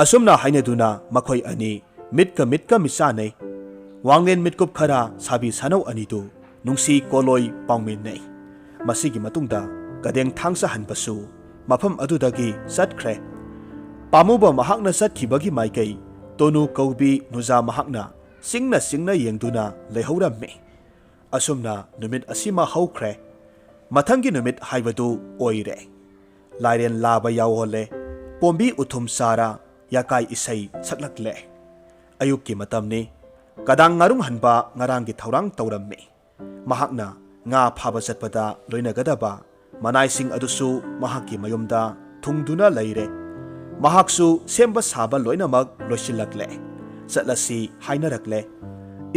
ꯑꯁꯨꯝꯅ ꯍꯥꯏꯅꯗꯨꯅ ꯃꯈꯣꯏ ꯑꯅꯤ ꯃꯤꯠꯀ ꯃꯤꯠꯀ ꯃꯤꯆꯥꯅꯩ꯫ ꯋꯥꯡꯂꯦꯟ ꯃꯤꯠꯀꯨꯞ ꯈꯔ ꯁꯥꯕꯤ ꯁꯥꯅꯧ ꯑꯅꯤꯗꯨ ꯅꯨꯡꯁꯤ ꯀꯣꯂꯣꯏ ꯄꯥꯎꯃꯤꯟꯅꯩ꯫ ꯃꯁꯤꯒꯤ ꯃꯇꯨꯡꯗ ꯀꯗꯦꯡ ꯊꯥꯡꯁ ꯍꯟꯕꯁꯨ ꯃꯐꯝ ꯑꯗꯨꯗꯒꯤ ꯆꯠꯈ꯭ꯔꯦ꯫ ꯄꯥꯝꯃꯨꯕ ꯃꯍꯥꯛꯅ ꯆꯠꯈꯤꯕꯒꯤ ꯃꯥꯏꯀꯩ ꯇꯣꯅꯨ ꯀꯧꯕꯤ ꯅꯨꯖꯥ ꯃꯍꯥꯛꯅ ꯆꯤꯡꯅ ꯆꯤꯡꯅ ꯌꯦꯡꯗꯨꯅ ꯂꯩꯍꯧꯔꯝꯃꯤ꯫ ꯑꯁꯨꯝꯅ ꯅꯨꯃꯤꯠ ꯑꯁꯤꯃ ꯍꯧꯈ꯭ꯔꯦ꯫ ꯃꯊꯪꯒꯤ ꯅꯨꯃꯤꯠ ꯍꯥꯏꯕꯗꯨ ꯑꯣꯏꯔꯦ꯫ ꯂꯥꯏꯔꯦꯟ ꯂꯥꯕ ꯌꯥꯎꯍꯜꯂꯦ꯫ ꯄꯣꯝꯕꯤ ꯎꯊꯨꯝ ꯆꯥꯔ ꯌꯥꯀꯥꯏ ꯏꯁꯩ ꯁꯛꯂꯛꯂꯦ꯫ ꯑꯌꯨꯛꯀꯤ ꯃꯇꯝꯅꯤ꯫ ꯀꯗꯥꯡ ꯉꯥꯔꯨꯡ ꯍꯟꯕ ꯉꯔꯥꯡꯒꯤ ꯊꯧꯔꯥꯡ ꯇꯧꯔꯝꯃꯤ꯫ ꯃꯍꯥꯛꯅ ꯉꯥ ꯐꯥꯕ ꯆꯠꯄꯗ ꯂꯣꯏꯅꯒꯗꯕ ꯃꯅꯥꯏꯁꯤꯡ ꯑꯗꯨꯁꯨ ꯃꯍꯥꯛꯀꯤ ꯃꯌꯨꯝꯗ ꯊꯨꯡꯗꯨꯅ ꯂꯩꯔꯦ꯫ ꯃꯍꯥꯛꯁꯨ ꯁꯦꯝꯕ ꯁꯥꯕ ꯂꯣꯏꯅꯃꯛ ꯂꯣꯏꯁꯤꯜꯂꯛꯂꯦ꯫ ꯆꯠꯂꯁꯤ ꯍꯥꯏꯅꯔꯛꯂꯦ꯫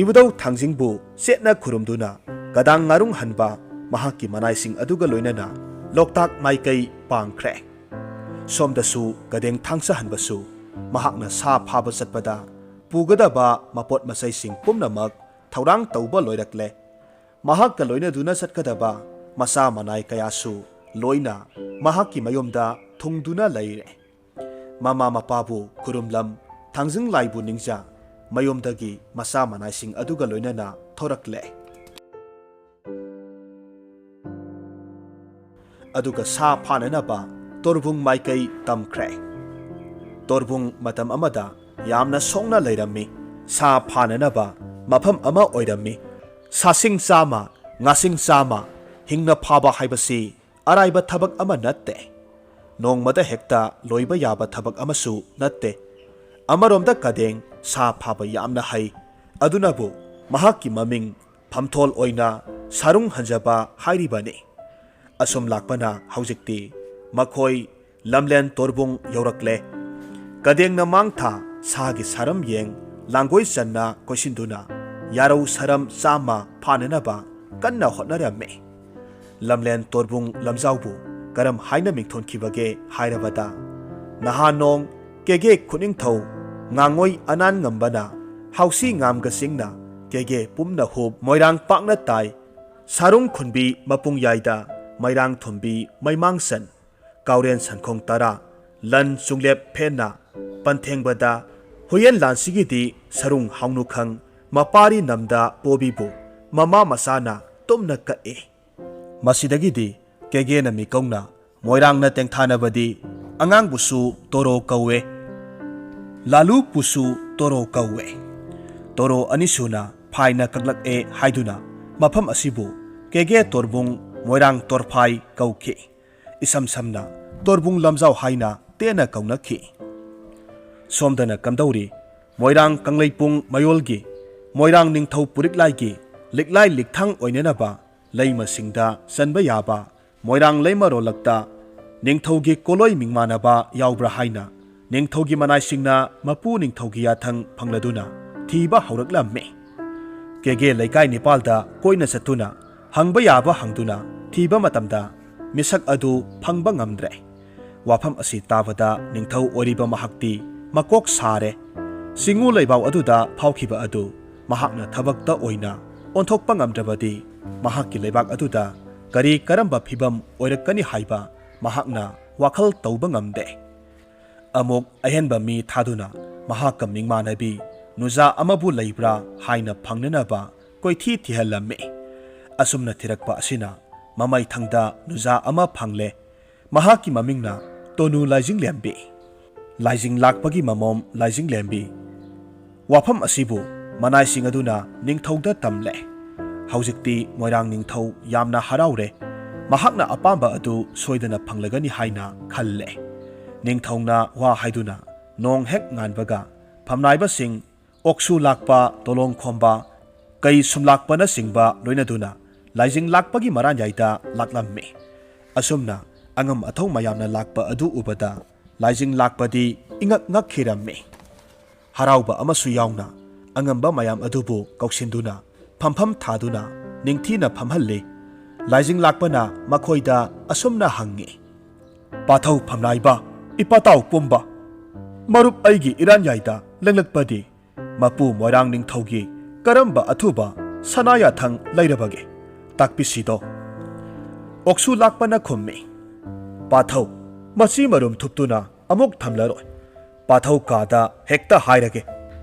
ꯏꯕꯨꯙꯧ ꯊꯥꯡꯖꯤꯡꯕꯨ ꯆꯦꯠꯅ ꯈꯨꯔꯨꯝꯗꯨꯅ ꯀꯗꯥꯡ ꯉꯥꯔꯨꯡ ꯍꯟꯕ ꯃꯍꯥꯛꯀꯤ ꯃꯅꯥꯏꯁꯤꯡ ꯑꯗꯨꯒ ꯂꯣꯏꯅꯅ ꯂꯣꯛꯇꯥꯛ ꯃꯥꯏꯀꯩ ꯄꯥꯡꯈ꯭ꯔꯦ꯫ ꯁꯣꯝꯗꯁꯨ ꯀꯗꯦꯡ ꯊꯥꯡꯁ ꯍꯟꯕꯁꯨ ꯃꯍꯥꯛꯅ ꯁꯥ ꯐꯥꯕ ꯆꯠꯄꯗ ꯄꯨꯒꯗꯕ ꯃꯄꯣꯠ ꯃꯆꯩꯁꯤꯡ ꯄꯨꯝꯅꯃꯛ ꯊꯧꯔꯥꯡ ꯇꯧꯕ ꯂꯣꯏꯔꯛꯂꯦ꯫ ꯃꯍꯥꯛꯀ ꯂꯣꯏꯅꯗꯨꯅ ꯆꯠꯀꯗꯕ ꯃꯆꯥ ꯃꯅꯥꯏ ꯀꯌꯥꯁꯨ ꯂꯣꯏꯅ ꯃꯍꯥꯛꯀꯤ ꯃꯌꯨꯝꯗ ꯊꯨꯡꯗꯨꯅ ꯂꯩꯔꯦ꯫ ꯃꯃꯥ ꯃꯄꯥꯕꯨ ꯈꯨꯔꯨꯝꯂꯝ, ꯊꯥꯡꯖꯤꯡ ꯂꯥꯏꯕꯨ ꯅꯤꯡꯖ, ꯃꯌꯨꯝꯗꯒꯤ ꯃꯆꯥ ꯃꯅꯥꯏꯁꯤꯡ ꯑꯗꯨꯒ ꯂꯣꯏꯅꯅ ꯊꯣꯔꯛꯂꯦ꯫ ꯑꯗꯨꯒ ꯁꯥ ꯐꯥꯅꯅꯕ ꯇꯣꯔꯕꯨꯡ ꯃꯥꯏꯀꯩ ꯇꯝꯈ꯭ꯔꯦ꯫ ꯇꯣꯔꯕꯨꯡ ꯃꯇꯝ ꯑꯃꯗ ꯌꯥꯝꯅ ꯁꯣꯛꯅ ꯂꯩꯔꯝꯃꯤ꯫ ꯁꯥ ꯐꯥꯅꯅꯕ ꯃꯐꯝ ꯑꯃ ꯑꯣꯏꯔꯝꯃꯤ꯫ ꯁꯥꯁꯤꯡ ꯆꯥꯝꯃ, ꯉꯥꯁꯤꯡ ꯆꯥꯝꯃ ꯍꯤꯡꯅ ꯐꯥꯕ ꯍꯥꯏꯕꯁꯤ ꯑꯔꯥꯏꯕ ꯊꯕꯛ ꯑꯃ ꯅꯠꯇꯦ꯫ ꯅꯣꯡꯃꯗ ꯍꯦꯛꯇ ꯂꯣꯏꯕ ꯌꯥꯕ ꯊꯕꯛ ꯑꯃꯁꯨ ꯅꯠꯇꯦ꯫ ꯑꯃꯔꯣꯝꯗ ꯀꯗꯦꯡ ꯁꯥ ꯐꯥꯕ ꯌꯥꯝꯅ ꯍꯩ꯫ ꯑꯗꯨꯅꯕꯨ ꯃꯍꯥꯛꯀꯤ ꯃꯃꯤꯡ ꯐꯝꯊꯣꯜ ꯑꯣꯏꯅ ꯁꯥꯔꯨꯡ ꯍꯟꯖꯕ ꯍꯥꯏꯔꯤꯕꯅꯤ꯫ ꯑꯁꯨꯝ ꯂꯥꯛꯄꯅ ꯍꯧꯖꯤꯛꯇꯤ ꯃꯈꯣꯏ ꯂꯝꯂꯦꯟ ꯇꯣꯔꯕꯨꯡ ꯌꯧꯔꯛꯂꯦ꯫ ꯀꯗꯦꯡꯅ ꯃꯥꯡꯊꯥ ꯁꯥꯒꯤ ꯁꯥꯔꯝ ꯌꯦꯡ ꯂꯥꯡꯒꯣꯏ ꯆꯟꯅ ꯀꯣꯏꯁꯤꯟꯗꯨꯅ ꯌꯥꯔꯧ ꯁꯥꯔꯝ ꯆꯥꯝꯃ ꯐꯥꯅꯅꯕ ꯀꯟꯅ ꯍꯣꯠꯅꯔꯝꯃꯤ꯫ ꯂꯝꯂꯦꯟ ꯇꯣꯔꯕꯨꯡ ꯂꯝꯖꯥꯎꯕꯨ ꯀꯔꯝ ꯍꯥꯏꯅ ꯃꯤꯡꯊꯣꯟꯈꯤꯕꯒꯦ ꯍꯥꯏꯔꯕꯗ, ꯅꯍꯥ ꯅꯣꯡ, ꯀꯦꯒꯦ ꯈꯨꯅꯤꯡꯊꯧ, ꯉꯥꯉꯣꯏ ꯑꯅꯥꯟ ꯉꯝꯕꯅ, ꯍꯥꯎꯁꯤ ꯉꯥꯝꯒ ꯆꯤꯡꯅ, ꯀꯦꯒꯦ ꯄꯨꯝꯅ ꯍꯨꯞ, ꯃꯣꯏꯔꯥꯡ ꯄꯥꯛꯅ ꯇꯥꯏ, ꯁꯥꯔꯨꯡ ꯈꯨꯟꯕꯤ ꯃꯄꯨꯡ ꯌꯥꯏꯗ, ꯃꯩꯔꯥꯡ ꯊꯣꯝꯕꯤ ꯃꯩꯃꯥꯡꯁꯟ, ꯀꯥꯎꯔꯦꯟ ꯁꯟꯈꯣꯡ ꯇꯔꯥ, ꯂꯟ ꯆꯨꯡꯂꯦꯞ ꯐꯦꯟꯅ, ꯄꯟꯊꯦꯡꯕꯗ, ꯍꯨꯌꯦꯟ ꯂꯥꯟꯁꯤꯒꯤꯗꯤ ꯁꯔꯨꯡ ꯍꯥꯎꯅꯨꯈꯪ, ꯃꯄꯥꯔꯤ ꯅꯝꯗ ꯄꯣꯕꯤꯕꯨ, ꯃꯃꯥ ꯃꯆꯥꯅ ꯇꯨꯝꯅ ꯀꯛꯏ꯫ ꯃꯁꯤꯗꯒꯤꯗꯤ ꯀꯦꯒꯦꯅ ꯃꯤꯀꯧꯅ ꯃꯣꯏꯔꯥꯡꯅ ꯇꯦꯡꯊꯥꯅꯕꯗꯤ ꯑꯉꯥꯡꯕꯨꯁꯨ ꯇꯣꯔꯣ ꯀꯧꯋꯦ, ꯂꯥꯂꯨꯄꯨꯁꯨ ꯇꯣꯔꯣ ꯀꯧꯋꯦ꯫ ꯇꯣꯔꯣ ꯑꯅꯤꯁꯨꯅ ꯐꯥꯏꯅ ꯀꯛꯂꯛꯑꯦ ꯍꯥꯏꯗꯨꯅ ꯃꯐꯝ ꯑꯁꯤꯕꯨ ꯀꯦꯒꯦ ꯇꯣꯔꯕꯨꯡ ꯃꯣꯏꯔꯥꯡ ꯇꯣꯔꯐꯥꯏ ꯀꯧꯈꯤ꯫ ꯏꯁꯝ ꯁꯝꯅ ꯇꯣꯔꯕꯨꯡ ꯂꯝꯖꯥꯎ ꯍꯥꯏꯅ ꯇꯦꯟꯅ ꯀꯧꯅꯈꯤ꯫ ꯁꯣꯝꯗꯅ ꯀꯝꯗꯧꯔꯤ ꯃꯣꯏꯔꯥꯡ ꯀꯪꯂꯩꯄꯨꯡ ꯃꯌꯣꯜꯒꯤ ꯃꯣꯏꯔꯥꯡ ꯅꯤꯡꯊꯧ ꯄꯨꯔꯤꯛꯂꯥꯏꯒꯤ ꯂꯤꯛꯂꯥꯏ ꯂꯤꯛꯊꯥꯡ ꯑꯣꯏꯅꯅꯕ ꯂꯩꯃꯁꯤꯡꯗ ꯆꯟꯕ ꯌꯥꯕ ꯃꯣꯏꯔꯥꯡ ꯂꯩꯃꯔꯣꯜꯂꯛꯇ ꯅꯤꯡꯊꯧꯒꯤ ꯀꯣꯂꯣꯏ ꯃꯤꯡꯃꯥꯟꯅꯕ ꯌꯥꯎꯕ꯭ꯔꯥ ꯍꯥꯏꯅ ꯅꯤꯡꯊꯧꯒꯤ ꯃꯅꯥꯏꯁꯤꯡꯅ ꯃꯄꯨ ꯅꯤꯡꯊꯧꯒꯤ ꯌꯥꯊꯪ ꯐꯪꯂꯗꯨꯅ ꯊꯤꯕ ꯍꯧꯔꯛꯂꯝꯃꯤ꯫ ꯀꯦꯒꯦ ꯂꯩꯀꯥꯏ ꯅꯤꯄꯥꯜꯗ ꯀꯣꯏꯅ ꯆꯠꯇꯨꯅ ꯍꯪꯕ ꯌꯥꯕ ꯍꯪꯗꯨꯅ ꯊꯤꯕ ꯃꯇꯝꯗ ꯃꯤꯁꯛ ꯑꯗꯨ ꯐꯪꯕ ꯉꯝꯗ꯭ꯔꯦ꯫ ꯋꯥꯐꯝ ꯑꯁꯤ ꯇꯥꯕꯗ ꯅꯤꯡꯊꯧ ꯑꯣꯏꯔꯤꯕ ꯃꯍꯥꯛꯇꯤ ꯃꯀꯣꯛ ꯁꯥꯔꯦ꯫ ꯆꯤꯡꯉꯨ ꯂꯩꯕꯥꯎ ꯑꯗꯨꯗ ꯐꯥꯎꯈꯤꯕ ꯑꯗꯨ ꯃꯍꯥꯛꯅ ꯊꯕꯛꯇ ꯑꯣꯏꯅ ꯑꯣꯟꯊꯣꯛꯄ ꯉꯝꯗ꯭ꯔꯕꯗꯤ ꯃꯍꯥꯛꯀꯤ ꯂꯩꯕꯥꯛ ꯑꯗꯨꯗ ꯀꯔꯤ ꯀꯔꯝꯕ ꯐꯤꯚꯝ ꯑꯣꯏꯔꯛꯀꯅꯤ ꯍꯥꯏꯕ ꯃꯍꯥꯛꯅ ꯋꯥꯈꯜ ꯇꯧꯕ ꯉꯝꯗꯦ꯫ ꯑꯃꯨꯛ ꯑꯍꯦꯟꯕ ꯃꯤ ꯊꯥꯗꯨꯅ ꯃꯍꯥꯛꯀ ꯃꯤꯡꯃꯥꯟꯅꯕꯤ ꯅꯨꯖꯥ ꯑꯃꯕꯨ ꯂꯩꯕ꯭ꯔꯥ ꯍꯥꯏꯅ ꯐꯪꯅꯅꯕ ꯀꯣꯏꯊꯤ ꯊꯤꯍꯜꯂꯝꯃꯤ꯫ ꯑꯁꯨꯝꯅ ꯊꯤꯔꯛꯄ ꯑꯁꯤꯅ ꯃꯃꯩꯊꯪꯗ ꯅꯨꯖꯥ ꯑꯃ ꯐꯪꯂꯦ꯫ ꯃꯍꯥꯛꯀꯤ ꯃꯃꯤꯡꯅ ꯇꯣꯅꯨ ꯂꯥꯏꯖꯤꯡꯂꯦꯝꯕꯤ꯫ ꯂꯥꯏꯖꯤꯡ ꯂꯥꯛꯄꯒꯤ ꯃꯃꯣꯝ ꯂꯥꯏꯖꯤꯡꯂꯦꯝꯕꯤ꯫ ꯋꯥꯐꯝ ꯑꯁꯤꯕꯨ ꯃꯅꯥꯏꯁꯤꯡ ꯑꯗꯨꯅ ꯅꯤꯡꯊꯧꯗ ꯇꯝꯂꯦ꯫ ꯍꯧꯖꯤꯛꯇꯤ ꯃꯣꯏꯔꯥꯡ ꯅꯤꯡꯊꯧ ꯌꯥꯝꯅ ꯍꯔꯥꯎꯔꯦ꯫ ꯃꯍꯥꯛꯅ ꯑꯄꯥꯝꯕ ꯑꯗꯨ ꯁꯣꯏꯗꯅ ꯐꯪꯂꯒꯅꯤ ꯍꯥꯏꯅ ꯈꯜꯂꯦ꯫ ꯅꯤꯡꯊꯧꯅ ꯋꯥ ꯍꯥꯏꯗꯨꯅ ꯅꯣꯡ ꯍꯦꯛ ꯉꯥꯟꯕꯒ ꯐꯝꯅꯥꯏꯕꯁꯤꯡ, ꯑꯣꯛꯁꯨ ꯂꯥꯛꯄ, ꯇꯣꯂꯣꯡ ꯈꯣꯝꯕ, ꯀꯩ ꯁꯨꯝꯂꯥꯛꯄꯅꯆꯤꯡꯕ ꯂꯣꯏꯅꯗꯨꯅ ꯂꯥꯏꯖꯤꯡ ꯂꯥꯛꯄꯒꯤ ꯃꯔꯥꯟꯌꯥꯏꯗ ꯂꯥꯛꯂꯝꯃꯤ꯫ ꯑꯁꯨꯝꯅ ꯑꯉꯝ ꯑꯊꯧ ꯃꯌꯥꯝꯅ ꯂꯥꯛꯄ ꯑꯗꯨ ꯎꯕꯗ ꯂꯥꯏꯖꯤꯡ ꯂꯥꯛꯄꯗꯤ ꯏꯉꯛ ꯉꯛꯈꯤꯔꯝꯃꯤ꯫ ꯍꯔꯥꯎꯕ ꯑꯃꯁꯨ ꯌꯥꯎꯅ ꯑꯉꯝꯕ ꯃꯌꯥꯝ ꯑꯗꯨꯕꯨ ꯀꯧꯁꯤꯟꯗꯨꯅ ꯐꯝꯐꯝ ꯊꯥꯗꯨꯅ ꯅꯤꯡꯊꯤꯅ ꯐꯝꯍꯜꯂꯤ꯫ ꯂꯥꯏꯖꯤꯡ ꯂꯥꯛꯄꯅ ꯃꯈꯣꯏꯗ ꯑꯁꯨꯝꯅ ꯍꯪꯉꯤ, "ꯄꯥꯊꯧ ꯐꯝꯅꯥꯏꯕ, "ꯏꯄꯥꯇꯥꯎ ꯄꯨꯝꯕ, ꯃꯔꯨꯞ ꯑꯩꯒꯤ ꯏꯔꯥꯟꯌꯥꯏꯗ ꯂꯦꯡꯂꯛꯄꯗꯤ ꯃꯄꯨ ꯃꯣꯏꯔꯥꯡ ꯅꯤꯡꯊꯧꯒꯤ ꯀꯔꯝꯕ ꯑꯊꯨꯕ ꯁꯅꯥ ꯌꯥꯊꯪ ꯂꯩꯔꯕꯒꯦ? ꯇꯥꯛꯄꯤꯁꯤꯗꯣ?" ꯑꯣꯛꯁꯨ ꯂꯥꯛꯄꯅ ꯈꯨꯝꯃꯤ, "ꯄꯥꯊꯧ, ꯃꯁꯤ ꯃꯔꯨꯝ ꯊꯨꯞꯇꯨꯅ ꯑꯃꯨꯛ ꯊꯝꯂꯔꯣꯏ꯫ ꯄꯥꯊꯧ ꯀꯥꯗ ꯍꯦꯛꯇ ꯍꯥꯏꯔꯒꯦ꯫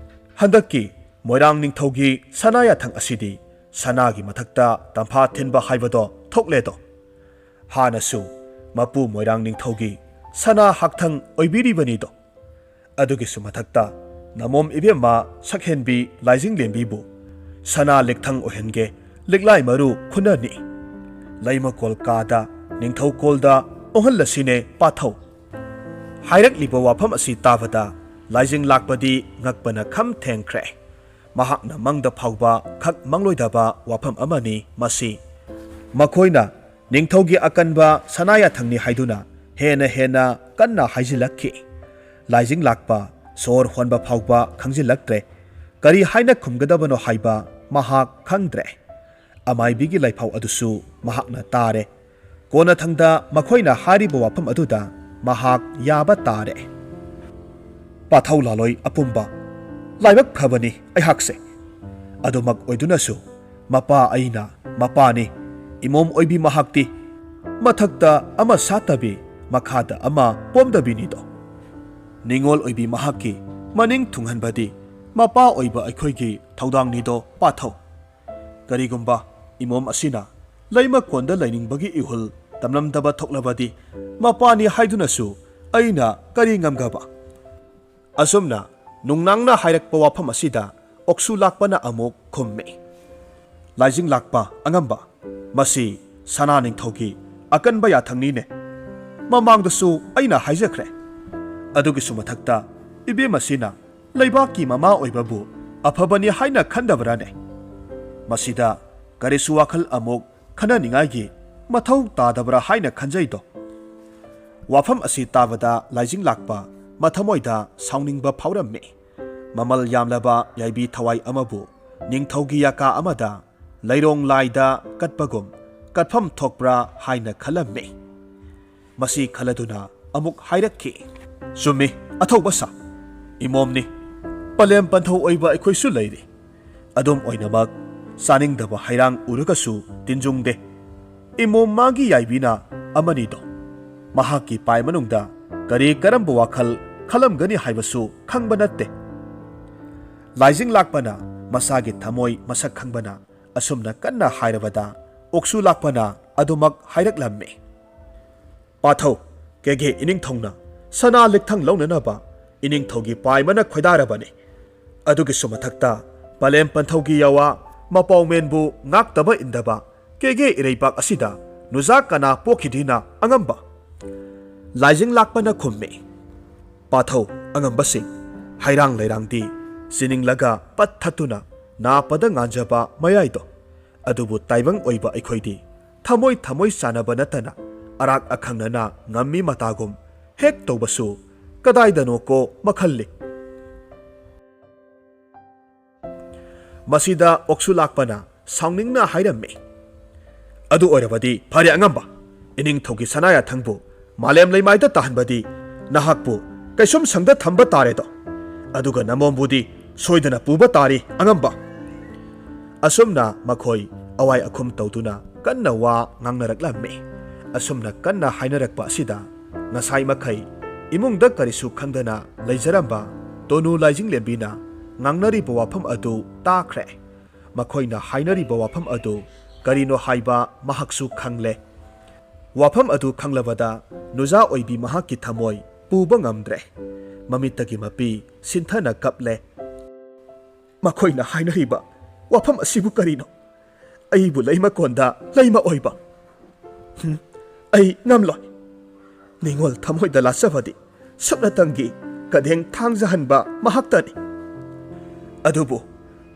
ꯍꯟꯗꯛꯀꯤ ꯃꯣꯏꯔꯥꯡ ꯅꯤꯡꯊꯧꯒꯤ ꯁꯅꯥ ꯌꯥꯊꯪ ꯑꯁꯤꯗꯤ ꯁꯅꯥꯒꯤ ꯃꯊꯛꯇ ꯇꯝꯐꯥ ꯊꯤꯟꯕ ꯍꯥꯏꯕꯗꯣ ꯊꯣꯛꯂꯦꯗꯣ꯫ ꯍꯥꯟꯅꯁꯨ ꯃꯄꯨ ꯃꯣꯏꯔꯥꯡ ꯅꯤꯡꯊꯧꯒꯤ ꯁꯅꯥ ꯍꯥꯛꯊꯪ ꯑꯣꯏꯕꯤꯔꯤꯕꯅꯤꯗꯣ꯫ ꯑꯗꯨꯒꯤꯁꯨ ꯃꯊꯛꯇ ꯅꯃꯣꯝ ꯏꯕꯦꯝꯃ ꯁꯛꯍꯦꯟꯕꯤ ꯂꯥꯏꯖꯤꯡꯂꯦꯝꯕꯤꯕꯨ ꯁꯅꯥ ꯂꯤꯛꯊꯪ ꯑꯣꯏꯍꯟꯒꯦ ꯂꯤꯛꯂꯥꯏ ꯃꯔꯨ ꯈꯨꯟꯅꯅꯤ꯫ ꯂꯩꯃꯀꯣꯜ ꯀꯥꯗ ꯅꯤꯡꯊꯧꯀꯣꯜꯗ ꯑꯣꯡꯍꯜꯂꯁꯤꯅꯦ ꯄꯥꯊꯧ꯫" ꯍꯥꯏꯔꯛꯂꯤꯕ ꯋꯥꯐꯝ ꯑꯁꯤ ꯇꯥꯕꯗ ꯂꯥꯏꯖꯤꯡ ꯂꯥꯛꯄꯗꯤ ꯉꯛꯄꯅ ꯈꯝ ꯊꯦꯡꯈ꯭ꯔꯦ꯫ ꯃꯍꯥꯛꯅ ꯃꯪꯗ ꯐꯥꯎꯕ ꯈꯛ ꯃꯪꯂꯣꯏꯗꯕ ꯋꯥꯐꯝ ꯑꯃꯅꯤ ꯃꯁꯤ꯫ ꯃꯈꯣꯏꯅ ꯅꯤꯡꯊꯧꯒꯤ ꯑꯀꯟꯕ ꯁꯅꯥ ꯌꯥꯊꯪꯅꯤ ꯍꯥꯏꯗꯨꯅ ꯍꯦꯟꯅ ꯍꯦꯟꯅ ꯀꯟꯅ ꯍꯥꯏꯖꯤꯜꯂꯛꯈꯤ꯫ ꯂꯥꯏꯖꯤꯡ ꯂꯥꯛꯄ ꯁꯣꯔ ꯍꯣꯟꯕ ꯐꯥꯎꯕ ꯈꯪꯖꯤꯜꯂꯛꯇ꯭ꯔꯦ꯫ ꯀꯔꯤ ꯍꯥꯏꯅ ꯈꯨꯝꯒꯗꯕꯅꯣ ꯍꯥꯏꯕ ꯃꯍꯥꯛ ꯈꯪꯗ꯭ꯔꯦ꯫ ꯑꯃꯥꯏꯕꯤꯒꯤ ꯂꯥꯏꯐꯥꯎ ꯑꯗꯨꯁꯨ ꯃꯍꯥꯛꯅ ꯇꯥꯔꯦ꯫ ꯀꯣꯟꯅꯊꯪꯗ ꯃꯈꯣꯏꯅ ꯍꯥꯏꯔꯤꯕ ꯋꯥꯐꯝ ꯑꯗꯨꯗ ꯃꯍꯥꯛ ꯌꯥꯕ ꯇꯥꯔꯦ꯫ "ꯄꯥꯊꯧ ꯂꯥꯂꯣꯏ ꯑꯄꯨꯝꯕ, ꯂꯥꯏꯕꯛ ꯐꯕꯅꯤ ꯑꯩꯍꯥꯛꯁꯦ꯫ ꯑꯗꯨꯃꯛ ꯑꯣꯏꯗꯨꯅꯁꯨ ꯃꯄꯥ ꯑꯩꯅ ꯃꯄꯥꯅꯤ, ꯏꯃꯣꯝ ꯑꯣꯏꯕꯤ ꯃꯍꯥꯛꯇꯤ꯫ ꯃꯊꯛꯇ ꯑꯃ ꯁꯥꯠꯇꯕꯤ, ꯃꯈꯥꯗ ꯑꯃ ꯄꯣꯝꯗꯕꯤꯅꯤꯗꯣ꯫ ꯅꯤꯉꯣꯜ ꯑꯣꯏꯕꯤ ꯃꯍꯥꯛꯀꯤ ꯃꯅꯤꯡ ꯊꯨꯡꯍꯟꯕꯗꯤ ꯃꯄꯥ ꯑꯣꯏꯕ ꯑꯩꯈꯣꯏꯒꯤ ꯊꯧꯗꯥꯡꯅꯤꯗꯣ ꯄꯥꯊꯧ꯫ ꯀꯔꯤꯒꯨꯝꯕ ꯏꯃꯣꯝ ꯑꯁꯤꯅ ꯂꯩꯃꯀꯣꯟꯗ ꯂꯩꯅꯤꯡꯕꯒꯤ ꯏꯍꯨꯜ ꯇꯝꯂꯝꯗꯕ ꯊꯣꯛꯂꯕꯗꯤ ꯃꯄꯥꯅꯤ ꯍꯥꯏꯗꯨꯅꯁꯨ ꯑꯩꯅ ꯀꯔꯤ ꯉꯝꯒꯕ?" ꯑꯁꯨꯝꯅ ꯅꯨꯡꯅꯥꯡꯅ ꯍꯥꯏꯔꯛꯄ ꯋꯥꯐꯝ ꯑꯁꯤꯗ ꯑꯣꯛꯁꯨ ꯂꯥꯛꯄꯅ ꯑꯃꯨꯛ ꯈꯨꯝꯃꯤ, "ꯂꯥꯏꯖꯤꯡ ꯂꯥꯛꯄ ꯑꯉꯝꯕ, ꯃꯁꯤ ꯁꯅꯥ ꯅꯤꯡꯊꯧꯒꯤ ꯑꯀꯟꯕ ꯌꯥꯊꯪꯅꯤꯅꯦ꯫ ꯃꯃꯥꯡꯗꯁꯨ ꯑꯩꯅ ꯍꯥꯏꯖꯈ꯭ꯔꯦ꯫ ꯑꯗꯨꯒꯤꯁꯨ ꯃꯊꯛꯇ ꯏꯕꯦꯝ ꯑꯁꯤꯅ ꯂꯩꯕꯥꯛꯀꯤ ꯃꯃꯥ ꯑꯣꯏꯕꯕꯨ ꯑꯐꯕꯅꯤ ꯍꯥꯏꯅ ꯈꯟꯗꯕ꯭ꯔꯥꯅꯦ? ꯃꯁꯤꯗ ꯀꯔꯤꯁꯨ ꯋꯥꯈꯜ ꯑꯃꯨꯛ ꯈꯟꯅꯅꯤꯡꯉꯥꯏꯒꯤ ꯃꯊꯧ ꯇꯥꯗꯕ꯭ꯔꯥ ꯍꯥꯏꯅ ꯈꯟꯖꯩꯗꯣ?" ꯋꯥꯐꯝ ꯑꯁꯤ ꯇꯥꯕꯗ ꯂꯥꯏꯖꯤꯡ ꯂꯥꯛꯄ ꯃꯊꯃꯣꯏꯗ ꯁꯥꯎꯅꯤꯡꯕ ꯐꯥꯎꯔꯝꯃꯤ꯫ ꯃꯃꯜ ꯌꯥꯝꯂꯕ ꯌꯥꯏꯕꯤ ꯊꯋꯥꯏ ꯑꯃꯕꯨ ꯅꯤꯡꯊꯧꯒꯤ ꯌꯥꯀꯥ ꯑꯃꯗ ꯂꯩꯔꯣꯡ ꯂꯥꯏꯗ ꯀꯠꯄꯒꯨꯝ ꯀꯠꯐꯝ ꯊꯣꯛꯄ꯭ꯔꯥ ꯍꯥꯏꯅ ꯈꯜꯂꯝꯃꯤ꯫ ꯃꯁꯤ ꯈꯜꯂꯗꯨꯅ ꯑꯃꯨꯛ ꯍꯥꯏꯔꯛꯈꯤ꯫ "ꯆꯨꯝꯃꯤ, ꯑꯊꯧꯕ ꯁꯥ꯫ ꯏꯃꯣꯝꯅꯤ꯫ ꯄꯂꯦꯝ ꯄꯟꯊꯧ ꯑꯣꯏꯕ ꯑꯩꯈꯣꯏꯁꯨ ꯂꯩꯔꯤ꯫ ꯑꯗꯨꯝ ꯑꯣꯏꯅꯃꯛ, ꯆꯥꯅꯤꯡꯗꯕ ꯍꯩꯔꯥꯡ ꯎꯔꯒꯁꯨ ꯇꯤꯟꯖꯨꯡꯗꯦ꯫ ꯏꯃꯣꯝ ꯃꯥꯒꯤ ꯌꯥꯏꯕꯤꯅ ꯑꯃꯅꯤꯗꯣ꯫ ꯃꯍꯥꯛꯀꯤ ꯄꯥꯏ ꯃꯅꯨꯡꯗ ꯀꯔꯤ ꯀꯔꯝꯕ ꯋꯥꯈꯜ ꯈꯜꯂꯝꯒꯅꯤ ꯍꯥꯏꯕꯁꯨ ꯈꯪꯕ ꯅꯠꯇꯦ"꯫ ꯂꯥꯏꯖꯤꯡ ꯂꯥꯛꯄꯅ ꯃꯁꯥꯒꯤ ꯊꯃꯣꯏ ꯃꯁꯛ ꯈꯪꯕꯅ ꯑꯁꯨꯝꯅ ꯀꯟꯅ ꯍꯥꯏꯔꯕꯗ, ꯑꯣꯛꯁꯨ ꯂꯥꯛꯄꯅ ꯑꯗꯨꯃꯛ ꯍꯥꯏꯔꯛꯂꯝꯃꯤ꯫ "ꯄꯥꯊꯧ, ꯀꯦꯒꯦ ꯏꯅꯤꯡꯊꯧꯅ ꯁꯅꯥ ꯂꯤꯛꯊꯪ ꯂꯧꯅꯅꯕ ꯏꯅꯤꯡꯊꯧꯒꯤ ꯄꯥꯏꯃꯅ ꯈꯣꯏꯗꯥꯔꯕꯅꯤ꯫ ꯑꯗꯨꯒꯤꯁꯨ ꯃꯊꯛꯇ ꯄꯂꯦꯝ ꯄꯟꯊꯧꯒꯤ ꯌꯥꯋꯥ ꯃꯄꯥꯎꯃꯦꯟꯕꯨ ꯉꯥꯛꯇꯕ ꯏꯟꯗꯕ ꯀꯦꯒꯦ ꯏꯔꯩꯕꯥꯛ ꯑꯁꯤꯗ ꯅꯨꯖꯥ ꯀꯅꯥ ꯄꯣꯛꯈꯤꯗꯤꯅ ꯑꯉꯝꯕ?" ꯂꯥꯏꯖꯤꯡ ꯂꯥꯛꯄꯅ ꯈꯨꯝꯃꯤ꯫ "ꯄꯥꯊꯧ ꯑꯉꯝꯕꯁꯤꯡ, ꯍꯩꯔꯥꯡ ꯂꯩꯔꯥꯡꯗꯤ ꯆꯤꯅꯤꯡꯂꯒ ꯄꯠ ꯊꯠꯇꯨꯅ ꯅꯥꯄꯗ ꯉꯥꯟꯖꯕ ꯃꯌꯥꯏꯗꯣ꯫ ꯑꯗꯨꯕꯨ ꯇꯥꯏꯕꯪ ꯑꯣꯏꯕ ꯑꯩꯈꯣꯏꯗꯤ ꯊꯃꯣꯏ ꯊꯃꯣꯏ ꯆꯥꯟꯅꯕ ꯅꯠꯇꯅ ꯑꯔꯥꯛ ꯑꯈꯪꯅꯅ ꯉꯝꯃꯤ ꯃꯇꯥꯒꯨꯝ ꯍꯦꯛ ꯇꯧꯕꯁꯨ ꯀꯗꯥꯏꯗꯅꯣꯀꯣ ꯃꯈꯜꯂꯤ"꯫ ꯃꯁꯤꯗ ꯑꯣꯛꯁꯨ ꯂꯥꯛꯄꯅ ꯁꯥꯎꯅꯤꯡꯅ ꯍꯥꯏꯔꯝꯃꯤ꯫ "ꯑꯗꯨ ꯑꯣꯏꯔꯕꯗꯤ ꯐꯔꯦ ꯑꯉꯝꯕ, ꯏꯅꯤꯡꯊꯧꯒꯤ ꯁꯅꯥ ꯌꯥꯊꯪꯕꯨ ꯃꯥꯂꯦꯝ ꯂꯩꯃꯥꯏꯗ ꯇꯥꯍꯟꯕꯗꯤ ꯅꯍꯥꯛꯄꯨ ꯀꯩꯁꯨꯝ ꯁꯪꯗ ꯊꯝꯕ ꯇꯥꯔꯦꯗꯣ꯫ ꯑꯗꯨꯒ ꯅꯃꯣꯝꯕꯨꯗꯤ ꯁꯣꯏꯗꯅ ꯄꯨꯕ ꯇꯥꯔꯤ ꯑꯉꯝꯕ"꯫ ꯑꯁꯨꯝꯅ ꯃꯈꯣꯏ ꯑꯋꯥꯏ ꯑꯈꯨꯝ ꯇꯧꯗꯨꯅ ꯀꯟꯅ ꯋꯥ ꯉꯥꯡꯅꯔꯛꯂꯝꯃꯤ꯫ ꯑꯁꯨꯝꯅ ꯀꯟꯅ ꯍꯥꯏꯅꯔꯛꯄ ꯑꯁꯤꯗ ꯉꯁꯥꯏ ꯃꯈꯩ ꯏꯃꯨꯡꯗ ꯀꯔꯤꯁꯨ ꯈꯪꯗꯅ ꯂꯩꯖꯔꯝꯕ ꯇꯣꯅꯨ ꯂꯥꯏꯖꯤꯡꯂꯦꯝꯕꯤꯅ ꯉꯥꯡꯅꯔꯤꯕ ꯋꯥꯐꯝ ꯑꯗꯨ ꯇꯥꯈ꯭ꯔꯦ꯫ ꯃꯈꯣꯏꯅ ꯍꯥꯏꯅꯔꯤꯕ ꯋꯥꯐꯝ ꯑꯗꯨ ꯀꯔꯤꯅꯣ ꯍꯥꯏꯕ ꯃꯍꯥꯛꯁꯨ ꯈꯪꯂꯦ꯫ ꯋꯥꯐꯝ ꯑꯗꯨ ꯈꯪꯂꯕꯗ ꯅꯨꯖꯥ ꯑꯣꯏꯕꯤ ꯃꯍꯥꯛꯀꯤ ꯊꯃꯣꯏ ꯄꯨꯕ ꯉꯝꯗ꯭ꯔꯦ꯫ ꯃꯃꯤꯠꯇꯒꯤ ꯃꯄꯤ ꯁꯤꯟꯊꯅ ꯀꯞꯂꯦ꯫ "ꯃꯈꯣꯏꯅ ꯍꯥꯏꯅꯔꯤꯕ ꯋꯥꯐꯝ ꯑꯁꯤꯕꯨ ꯀꯔꯤꯅꯣ? ꯑꯩꯕꯨ ꯂꯩꯃꯀꯣꯟꯗ ꯂꯩꯃ ꯑꯣꯏꯕ? ꯍꯨꯝ, ꯑꯩ ꯉꯝꯂꯣꯏ꯫ ꯅꯤꯉꯣꯜ ꯊꯃꯣꯏꯗ ꯂꯥꯠꯆꯕꯗꯤ ꯁꯨꯞꯅꯇꯪꯒꯤ ꯀꯗꯦꯡ ꯊꯥꯡꯖꯍꯟꯕ ꯃꯍꯥꯛꯇꯅꯤ꯫ ꯑꯗꯨꯕꯨ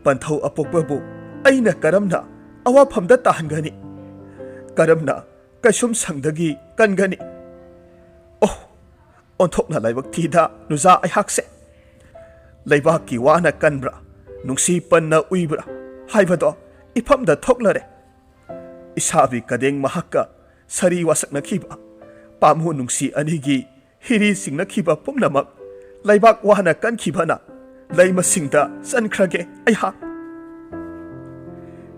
ꯄꯟꯊꯧ ꯑꯄꯣꯛꯄꯕꯨ ꯑꯩꯅ ꯀꯔꯝꯅ ꯑꯋꯥꯐꯝꯗ ꯇꯥꯍꯟꯒꯅꯤ? ꯀꯔꯝꯅ ꯀꯩꯁꯨꯝ ꯁꯪꯗꯒꯤ ꯀꯟꯒꯅꯤ? ꯑꯣ, ꯑꯣꯟꯊꯣꯛꯅ ꯂꯥꯏꯕꯛ ꯊꯤꯗ ꯅꯨꯖꯥ ꯑꯩꯍꯥꯛꯁꯦ꯫ ꯂꯩꯕꯥꯛꯀꯤ ꯋꯥꯅ ꯀꯟꯕ꯭ꯔꯥ, ꯅꯨꯡꯁꯤ ꯄꯟꯅ ꯎꯏꯕ꯭ꯔꯥ ꯍꯥꯏꯕꯗꯣ ꯏꯐꯝꯗ ꯊꯣꯛꯂꯔꯦ꯫ ꯏꯁꯥꯕꯤ ꯀꯗꯦꯡ ꯃꯍꯥꯛꯀ ꯁꯥꯔꯤ ꯋꯥꯁꯛꯅꯈꯤꯕ, ꯑꯃꯨ ꯅꯨꯡꯁꯤ ꯑꯅꯤꯒꯤ ꯍꯤꯔꯤ ꯁꯤꯡꯅꯈꯤꯕ ꯄꯨꯝꯅꯃꯛ ꯂꯩꯕꯥꯛ ꯋꯥꯅ ꯀꯟꯈꯤꯕꯅ ꯂꯩꯃꯁꯤꯡꯗ ꯆꯟꯈ꯭ꯔꯒꯦ ꯑꯩꯍꯥꯛ꯫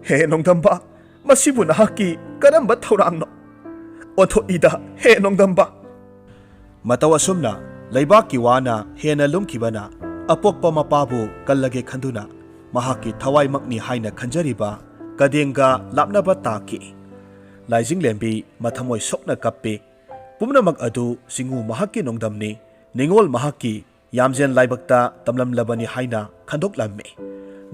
ꯍꯦ ꯅꯣꯡꯗꯝꯕ, ꯃꯁꯤꯕꯨ ꯅꯍꯥꯛꯀꯤ ꯀꯔꯝꯕ ꯊꯧꯔꯥꯡꯅꯣ? ꯑꯣꯟꯊꯣꯛꯏꯗ, ꯍꯦ ꯅꯣꯡꯗꯝꯕ꯫ ꯃꯇꯧ ꯑꯁꯨꯝꯅ ꯂꯩꯕꯥꯛꯀꯤ ꯋꯥꯅ ꯍꯦꯟꯅ ꯂꯨꯝꯈꯤꯕꯅ ꯑꯄꯣꯛꯄ ꯃꯄꯥꯕꯨ ꯀꯜꯂꯒꯦ ꯈꯟꯗꯨꯅ ꯃꯍꯥꯛꯀꯤ ꯊꯋꯥꯏꯃꯛꯅꯤ ꯍꯥꯏꯅ ꯈꯟꯖꯔꯤꯕ ꯀꯗꯦꯡꯒ ꯂꯥꯞꯅꯕ ꯇꯥꯈꯤ꯫ ꯂꯥꯏꯖꯤꯡꯂꯦꯝꯕꯤ ꯃꯊꯃꯣꯏ ꯁꯣꯛꯅ ꯀꯞꯄꯤ꯫ ꯄꯨꯝꯅꯃꯛ ꯑꯗꯨ ꯆꯤꯡꯉꯨ ꯃꯍꯥꯛꯀꯤ ꯅꯣꯡꯗꯝꯅꯤ, ꯅꯤꯡꯉꯣꯜ ꯃꯍꯥꯛꯀꯤ ꯌꯥꯝꯖꯦꯟ ꯂꯥꯏꯕꯛꯇ ꯇꯝꯂꯝꯂꯕꯅꯤ ꯍꯥꯏꯅ ꯈꯟꯗꯣꯛꯂꯝꯃꯤ꯫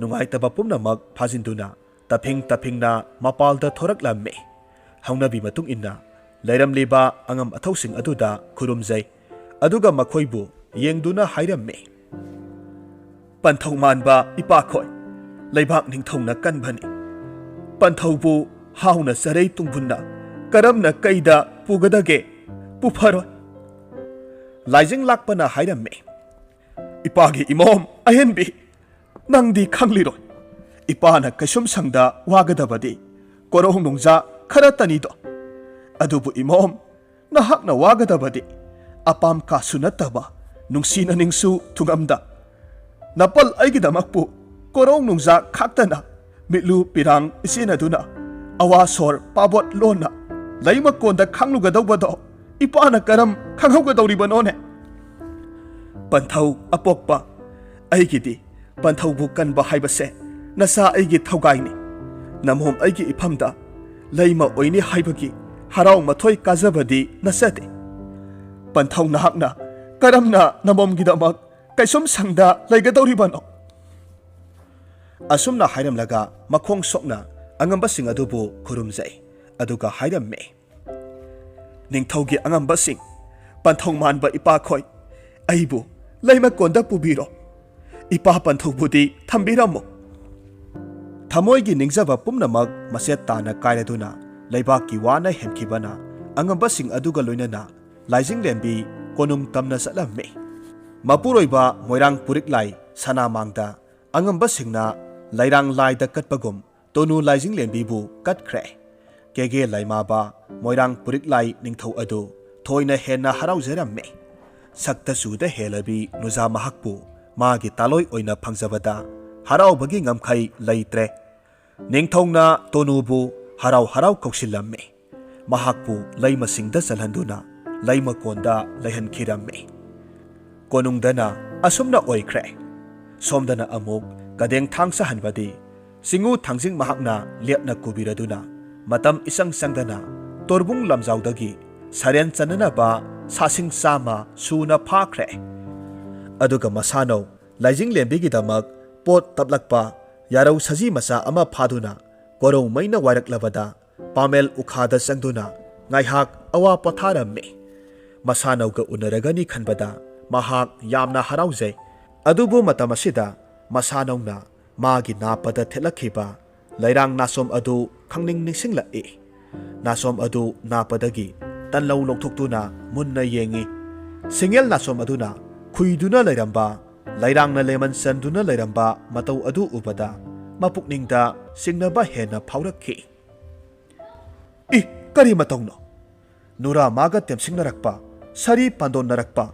ꯅꯨꯡꯉꯥꯏꯇꯕ ꯄꯨꯝꯅꯃꯛ ꯐꯥꯖꯤꯟꯗꯨꯅ ꯇꯞꯐꯤꯡ ꯇꯞꯐꯤꯡꯅ ꯃꯄꯥꯜꯗ ꯊꯣꯔꯛꯂꯝꯃꯤ꯫ ꯍꯧꯅꯕꯤ ꯃꯇꯨꯡ ꯏꯟꯅ ꯂꯩꯔꯝꯂꯤꯕ ꯑꯉꯝ ꯑꯊꯧꯁꯤꯡ ꯑꯗꯨꯗ ꯈꯨꯔꯨꯝꯖꯩ꯫ ꯑꯗꯨꯒ ꯃꯈꯣꯏꯕꯨ ꯌꯦꯡꯗꯨꯅ ꯍꯥꯏꯔꯝꯃꯤ, "ꯄꯟꯊꯧ ꯃꯥꯟꯕ ꯏꯄꯥꯈꯣꯏ, ꯂꯩꯕꯥꯛ ꯅꯤꯡꯊꯧꯅ ꯀꯟꯕꯅꯤ꯫ ꯄꯟꯊꯧꯕꯨ ꯍꯥꯎꯅ ꯆꯔꯩ ꯇꯨꯡꯕꯨꯟꯅ ꯀꯔꯝꯅ ꯀꯩꯗ ꯄꯨꯒꯗꯒꯦ? ꯄꯨꯐꯔꯣꯏ꯫" ꯂꯥꯏꯖꯤꯡ ꯂꯥꯛꯄꯅ ꯍꯥꯏꯔꯝꯃꯤ, "ꯏꯄꯥꯒꯤ ꯏꯃꯣꯝ ꯑꯍꯦꯟꯕꯤ, ꯅꯪꯗꯤ ꯈꯪꯂꯤꯔꯣꯏ꯫ ꯏꯄꯥꯅ ꯀꯩꯁꯨꯝ ꯁꯪꯗ ꯋꯥꯒꯗꯕꯗꯤ ꯀꯣꯔꯧ ꯅꯣꯡꯖꯥ ꯈꯔꯇꯅꯤꯗꯣ꯫ ꯑꯗꯨꯕꯨ ꯏꯃꯣꯝ, ꯅꯍꯥꯛꯅ ꯋꯥꯒꯗꯕꯗꯤ ꯑꯄꯥꯝ ꯀꯥꯁꯨ ꯅꯠꯇꯕ, ꯅꯨꯡꯁꯤꯅ ꯅꯤꯡꯁꯨ ꯊꯨꯡꯉꯝꯗ, ꯅꯄꯜ ꯑꯩꯒꯤꯗꯃꯛꯄꯨ ꯀꯣꯔꯧ ꯅꯣꯡꯖꯥ ꯈꯥꯛꯇꯅ ꯃꯤꯠꯂꯨ ꯄꯤꯔꯥꯡ ꯏꯆꯦꯟꯅꯗꯨꯅ ꯑꯋꯥ ꯁꯣꯔ ꯄꯥꯕꯣꯠ ꯂꯣꯟꯅ ꯂꯩꯃꯀꯣꯟꯗ ꯈꯥꯡꯂꯨꯒꯗꯧꯕꯗꯣ ꯏꯄꯥꯅ ꯀꯔꯝ ꯈꯪꯍꯧꯒꯗꯧꯔꯤꯕꯅꯣꯅꯦ? ꯄꯟꯊꯧ ꯑꯄꯣꯛꯄ, ꯑꯩꯒꯤꯗꯤ ꯄꯟꯊꯧꯕꯨ ꯀꯟꯕ ꯍꯥꯏꯕꯁꯦ ꯅꯆꯥ ꯑꯩꯒꯤ ꯊꯧꯒꯥꯏꯅꯤ꯫ ꯅꯃꯣꯝ ꯑꯩꯒꯤ ꯏꯐꯝꯗ ꯂꯩꯃ ꯑꯣꯏꯅꯤ ꯍꯥꯏꯕꯒꯤ ꯍꯔꯥꯎ ꯃꯊꯣꯏ ꯀꯥꯖꯕꯗꯤ ꯅꯆꯗꯦ꯫ ꯄꯟꯊꯧ ꯅꯍꯥꯛꯅ ꯀꯔꯝꯅ ꯅꯃꯣꯝꯒꯤꯗꯃꯛ ꯀꯩꯁꯨꯝ ꯁꯪꯗ ꯂꯩꯒꯗꯧꯔꯤꯕꯅꯣ?" ꯑꯁꯨꯝꯅ ꯍꯥꯏꯔꯝꯂꯒ ꯃꯈꯣꯡ ꯁꯣꯛꯅ ꯑꯉꯝꯕꯁꯤꯡ ꯑꯗꯨꯕꯨ ꯈꯨꯔꯨꯝꯖꯩ꯫ ꯑꯗꯨꯒ ꯍꯥꯏꯔꯝꯃꯤ, "ꯅꯤꯡꯊꯧꯒꯤ ꯑꯉꯝꯕꯁꯤꯡ, ꯄꯟꯊꯧ ꯃꯥꯟꯕ ꯏꯄꯥꯈꯣꯏ, ꯑꯩꯕꯨ ꯂꯩꯃꯀꯣꯟꯗ ꯄꯨꯕꯤꯔꯣ꯫ ꯏꯄꯥ ꯄꯟꯊꯧꯕꯨꯗꯤ ꯊꯝꯕꯤꯔꯝꯃꯨ꯫" ꯊꯃꯣꯏꯒꯤ ꯅꯤꯡꯖꯕ ꯄꯨꯝꯅꯃꯛ ꯃꯆꯦꯠ ꯇꯥꯅ ꯀꯥꯏꯔꯗꯨꯅ ꯂꯩꯕꯥꯛꯀꯤ ꯋꯥꯅ ꯍꯦꯟꯈꯤꯕꯅ ꯑꯉꯝꯕꯁꯤꯡ ꯑꯗꯨꯒ ꯂꯣꯏꯅꯅ ꯂꯥꯏꯖꯤꯡꯂꯦꯝꯕꯤ ꯀꯣꯅꯨꯡ ꯇꯝꯅ ꯆꯠꯂꯝꯃꯤ꯫ ꯃꯄꯨꯔꯣꯏꯕ ꯃꯣꯏꯔꯥꯡ ꯄꯨꯔꯤꯛꯂꯥꯏ ꯁꯅꯥꯃꯥꯡꯗ ꯑꯉꯝꯕꯁꯤꯡꯅ ꯂꯩꯔꯥꯡ ꯂꯥꯏꯗ ꯀꯠꯄꯒꯨꯝ ꯇꯣꯅꯨ ꯂꯥꯏꯖꯤꯡꯂꯦꯝꯕꯤꯕꯨ ꯀꯠꯈ꯭ꯔꯦ꯫ ꯀꯦꯒꯦ ꯂꯥꯏꯃꯥꯕ ꯃꯣꯏꯔꯥꯡ ꯄꯨꯔꯤꯛꯂꯥꯏ ꯅꯤꯡꯊꯧ ꯑꯗꯨ ꯊꯣꯏꯅ ꯍꯦꯟꯅ ꯍꯔꯥꯎꯖꯔꯝꯃꯤ꯫ ꯁꯛꯇ ꯆꯨꯗ ꯍꯦꯜꯂꯕꯤ ꯅꯨꯖꯥ ꯃꯍꯥꯛꯄꯨ ꯃꯥꯒꯤ ꯇꯥꯂꯣꯏ ꯑꯣꯏꯅ ꯐꯪꯖꯕꯗ ꯍꯔꯥꯎꯕꯒꯤ ꯉꯝꯈꯩ ꯂꯩꯇ꯭ꯔꯦ꯫ ꯅꯤꯡꯊꯧꯅ ꯇꯣꯅꯨꯕꯨ ꯍꯔꯥꯎ ꯍꯔꯥꯎ ꯀꯧꯁꯤꯜꯂꯝꯃꯤ꯫ ꯃꯍꯥꯛꯄꯨ ꯂꯩꯃꯁꯤꯡꯗ ꯆꯜꯍꯟꯗꯨꯅ ꯂꯩꯃꯀꯣꯟꯗ ꯂꯩꯍꯟꯈꯤꯔꯝꯃꯤ꯫ ꯀꯣꯅꯨꯡꯗꯅ ꯑꯁꯨꯝꯅ ꯑꯣꯏꯈ꯭ꯔꯦ꯫ ꯁꯣꯝꯗꯅ ꯑꯃꯨꯛ ꯀꯗꯦꯡ ꯊꯥꯡ ꯆꯥꯍꯟꯕꯗꯤ ꯆꯤꯡꯉꯨ ꯊꯥꯡꯖꯤꯡ ꯃꯍꯥꯛꯅ ꯂꯦꯞꯅ ꯀꯨꯕꯤꯔꯗꯨꯅ ꯃꯇꯝ ꯏꯆꯪ ꯆꯪꯗꯅ ꯇꯣꯔꯕꯨꯡ ꯂꯝꯖꯥꯎꯗꯒꯤ ꯁꯔꯦꯟ ꯆꯟꯅꯅꯕ ꯁꯥꯁꯤꯡ ꯆꯥꯝꯃ ꯁꯨꯅ ꯐꯥꯈ꯭ꯔꯦ꯫ ꯑꯗꯨꯒ ꯃꯁꯥꯅꯧ ꯂꯥꯏꯖꯤꯡꯂꯦꯝꯕꯤꯒꯤꯗꯃꯛ ꯄꯣꯠ ꯇꯞꯂꯛꯄ ꯌꯥꯔꯧ ꯁꯖꯤ ꯃꯆꯥ ꯑꯃ ꯐꯥꯗꯨꯅ ꯀꯣꯔꯧꯃꯩꯅ ꯋꯥꯏꯔꯛꯂꯕꯗ ꯄꯥꯃꯦꯜ ꯎꯈꯥꯗ ꯆꯪꯗꯨꯅ ꯉꯥꯏꯍꯥꯛ ꯑꯋꯥ ꯄꯣꯊꯥꯔꯝꯃꯤ꯫ ꯃꯁꯥꯅꯧꯒ ꯎꯅꯔꯒꯅꯤ ꯈꯟꯕꯗ ꯃꯍꯥꯛ ꯌꯥꯝꯅ ꯍꯔꯥꯎꯖꯩ꯫ ꯑꯗꯨꯕꯨ ꯃꯇꯝ ꯑꯁꯤꯗ ꯃꯁꯥꯅꯧꯅ ꯃꯥꯒꯤ ꯅꯥꯄꯗ ꯊꯦꯠꯂꯛꯈꯤꯕ ꯂꯩꯔꯥꯡ ꯅꯥꯁꯣꯝ ꯑꯗꯨ ꯈꯪꯅꯤꯡ ꯅꯤꯡꯁꯤꯡꯂꯛꯏ꯫ ꯅꯥꯁꯣꯝ ꯑꯗꯨ ꯅꯥꯄꯗꯒꯤ ꯇꯟꯂꯧ ꯂꯧꯊꯣꯛꯇꯨꯅ ꯃꯨꯟꯅ ꯌꯦꯡꯏ꯫ ꯁꯤꯡꯉꯦꯜ ꯅꯥꯁꯣꯝ ꯑꯗꯨꯅ ꯈꯨꯏꯗꯨꯅ ꯂꯩꯔꯝꯕ, ꯂꯩꯔꯥꯡꯅ ꯂꯦꯃꯟ ꯆꯟꯗꯨꯅ ꯂꯩꯔꯝꯕ ꯃꯇꯧ ꯑꯗꯨ ꯎꯕꯗ ꯃꯄꯨꯛꯅꯤꯡꯗ ꯆꯤꯡꯅꯕ ꯍꯦꯟꯅ ꯐꯥꯎꯔꯛꯈꯤ꯫ "ꯏ, ꯀꯔꯤ ꯃꯇꯧꯅꯣ? ꯅꯨꯔꯥ ꯃꯥꯒ ꯇꯦꯝꯁꯤꯡꯅꯔꯛꯄ, ꯁꯥꯔꯤ ꯄꯥꯟꯗꯣꯟꯅꯔꯛꯄ,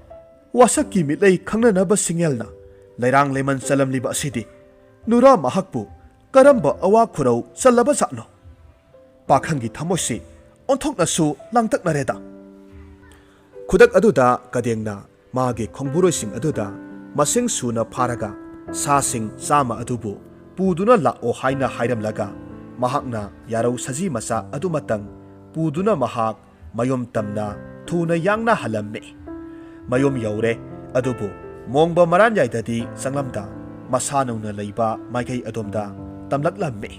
ꯋꯥꯁꯛꯀꯤ ꯃꯤꯠꯂꯩ ꯈꯪꯅꯅꯕ ꯁꯤꯡꯉꯦꯜꯅ ꯂꯩꯔꯥꯡ ꯂꯦꯃꯟ ꯆꯜꯂꯝꯂꯤꯕ ꯑꯁꯤꯗꯤ ꯅꯨꯔꯥ ꯃꯍꯥꯛꯄꯨ ꯀꯔꯝꯕ ꯑꯋꯥ ꯈꯨꯔꯧ ꯆꯜꯂꯕ ꯖꯥꯠꯅꯣ? ꯄꯥꯈꯪꯒꯤ ꯊꯃꯣꯏꯁꯤ ꯑꯣꯟꯊꯣꯛꯅꯁꯨ ꯂꯥꯡꯇꯛꯅꯔꯦꯗ!" ꯈꯨꯗꯛ ꯑꯗꯨꯗ ꯀꯗꯦꯡꯅ ꯃꯥꯒꯤ ꯈꯣꯡꯕꯨꯔꯣꯏꯁꯤꯡ ꯑꯗꯨꯗ ꯃꯁꯤꯡ ꯁꯨꯅ ꯐꯥꯔꯒ ꯁꯥꯁꯤꯡ ꯆꯥꯝꯃ ꯑꯗꯨꯕꯨ ꯄꯨꯗꯨꯅ ꯂꯥꯛꯑꯣ ꯍꯥꯏꯅ ꯍꯥꯏꯔꯝꯂꯒ ꯃꯍꯥꯛꯅ ꯌꯥꯔꯧ ꯁꯖꯤ ꯃꯆꯥ ꯑꯗꯨꯃꯇꯪ ꯄꯨꯗꯨꯅ ꯃꯍꯥꯛ ꯃꯌꯨꯝ ꯇꯝꯅ ꯊꯨꯅ ꯌꯥꯡꯅ ꯍꯜꯂꯝꯃꯤ꯫ ꯃꯌꯨꯝ ꯌꯧꯔꯦ, ꯑꯗꯨꯕꯨ ꯃꯣꯡꯕ ꯃꯔꯥꯟꯌꯥꯏꯗꯗꯤ ꯆꯪꯂꯝꯗ ꯃꯁꯥꯅꯧꯅ ꯂꯩꯕ ꯃꯥꯏꯀꯩ ꯑꯗꯣꯝꯗ ꯇꯝꯂꯛꯂꯝꯃꯤ꯫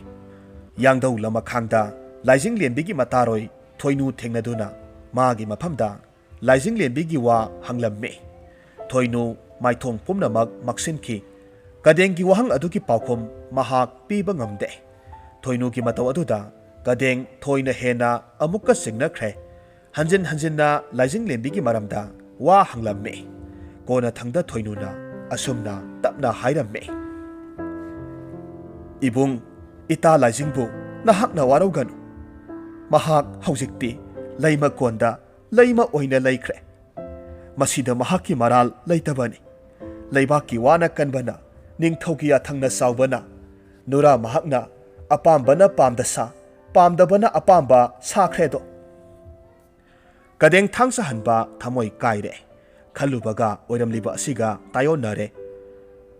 ꯌꯥꯡꯗꯧ ꯂꯃꯈꯥꯡꯗ ꯂꯥꯏꯖꯤꯡꯂꯦꯝꯕꯤꯒꯤ ꯃꯇꯥꯔꯣꯏ ꯊꯣꯏꯅꯨ ꯊꯦꯡꯅꯗꯨꯅ ꯃꯥꯒꯤ ꯃꯐꯝꯗ ꯂꯥꯏꯖꯤꯡꯂꯦꯝꯕꯤꯒꯤ ꯋꯥ ꯍꯪꯂꯝꯃꯤ꯫ ꯊꯣꯏꯅꯨ ꯃꯥꯏꯊꯣꯡ ꯄꯨꯝꯅꯃꯛ ꯃꯛꯁꯤꯟꯈꯤ꯫ ꯀꯗꯦꯡꯒꯤ ꯋꯥꯍꯪ ꯑꯗꯨꯒꯤ ꯄꯥꯎꯈꯨꯝ ꯃꯍꯥꯛ ꯄꯤꯕ ꯉꯝꯗꯦ꯫ ꯊꯣꯏꯅꯨꯒꯤ ꯃꯇꯧ ꯑꯗꯨꯗ ꯀꯗꯦꯡ ꯊꯣꯏꯅ ꯍꯦꯟꯅ ꯑꯃꯨꯛꯀ ꯆꯤꯡꯅꯈ꯭ꯔꯦ꯫ ꯍꯟꯖꯤꯟ ꯍꯟꯖꯤꯟꯅ ꯂꯥꯏꯖꯤꯡꯂꯦꯝꯕꯤꯒꯤ ꯃꯔꯝꯗ ꯋꯥ ꯍꯪꯂꯝꯃꯤ꯫ ꯀꯣꯟꯅꯊꯪꯗ ꯊꯣꯏꯅꯨꯅ ꯑꯁꯨꯝꯅ ꯇꯞꯅ ꯍꯥꯏꯔꯝꯃꯤ, "ꯏꯕꯨꯡ, ꯏꯇꯥ ꯂꯥꯏꯖꯤꯡꯕꯨ ꯅꯍꯥꯛꯅ ꯋꯥꯔꯧꯒꯅꯨ꯫ ꯃꯍꯥꯛ ꯍꯧꯖꯤꯛꯇꯤ ꯂꯩꯃꯀꯣꯟꯗ ꯂꯩꯃ ꯑꯣꯏꯅ ꯂꯩꯈ꯭ꯔꯦ꯫ ꯃꯁꯤꯗ ꯃꯍꯥꯛꯀꯤ ꯃꯔꯥꯜ ꯂꯩꯇꯕꯅꯤ꯫ ꯂꯩꯕꯥꯛꯀꯤ ꯋꯥꯅ ꯀꯟꯕꯅ, ꯅꯤꯡꯊꯧꯒꯤ ꯌꯥꯊꯪꯅ ꯆꯥꯎꯕꯅ, ꯅꯨꯔꯥ ꯃꯍꯥꯛꯅ ꯑꯄꯥꯝꯕꯅ ꯄꯥꯝꯗ ꯁꯥ, ꯄꯥꯝꯗꯕꯅ ꯑꯄꯥꯝꯕ ꯁꯥꯈ꯭ꯔꯦꯗꯣ꯫ ꯀꯗꯦꯡ ꯊꯥꯡ ꯆꯥꯍꯟꯕ ꯊꯃꯣꯏ ꯀꯥꯏꯔꯦ꯫ ꯈꯜꯂꯨꯕꯒ ꯑꯣꯏꯔꯝꯂꯤꯕ ꯑꯁꯤꯒ ꯇꯥꯏꯑꯣꯟꯅꯔꯦ꯫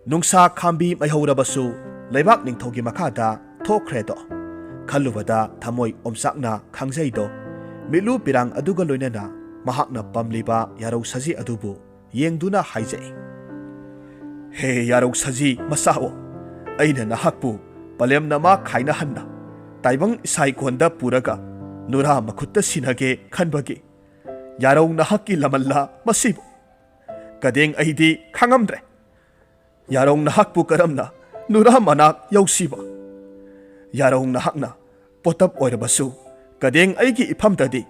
ꯅꯨꯡꯁꯥ ꯈꯥꯝꯕꯤ ꯃꯩꯍꯧꯔꯕꯁꯨ ꯂꯩꯕꯥꯛ ꯅꯤꯡꯊꯧꯒꯤ ꯃꯈꯥꯗ ꯊꯣꯛꯈ꯭ꯔꯦꯗꯣ꯫ ꯈꯜꯂꯨꯕꯗ ꯊꯃꯣꯏ ꯑꯣꯝꯆꯥꯛꯅ ꯈꯪꯖꯩꯗꯣ꯫ ꯃꯤꯠꯂꯨ ꯄꯤꯔꯥꯡ ꯑꯗꯨꯒ ꯂꯣꯏꯅꯅ ꯃꯍꯥꯛꯅ ꯄꯝꯂꯤꯕ ꯌꯥꯔꯧ ꯁꯖꯤ ꯑꯗꯨꯕꯨ ꯌꯦꯡꯗꯨꯅ ꯍꯥꯏꯖꯩ, "ꯍꯦ ꯌꯥꯔꯧ ꯁꯖꯤ ꯃꯆꯥꯑꯣ, ꯑꯩꯅ ꯅꯍꯥꯛꯄꯨ ꯄꯂꯦꯝ ꯅꯃꯥ ꯈꯥꯏꯅꯍꯟꯅ ꯇꯥꯏꯕꯪ ꯏꯁꯥꯏꯀꯣꯟꯗ ꯄꯨꯔꯒ ꯅꯨꯔꯥ ꯃꯈꯨꯠꯇ ꯁꯤꯟꯅꯒꯦ ꯈꯟꯕꯒꯤ ꯌꯥꯔꯧ ꯅꯍꯥꯛꯀꯤ ꯂꯃꯜꯂ ꯃꯁꯤꯕꯨ? ꯀꯗꯦꯡ ꯑꯩꯗꯤ ꯈꯪꯉꯝꯗ꯭ꯔꯦ꯫ ꯌꯥꯔꯧ ꯅꯍꯥꯛꯄꯨ ꯀꯔꯝꯅ ꯅꯨꯔꯥ ꯃꯅꯥꯛ ꯌꯧꯁꯤꯕ? ꯌꯥꯔꯧ ꯅꯍꯥꯛꯅ ꯄꯣꯇꯞ ꯑꯣꯏꯔꯕꯁꯨ ꯀꯗꯦꯡ ꯑꯩꯒꯤ ꯏꯐꯝꯗꯗꯤ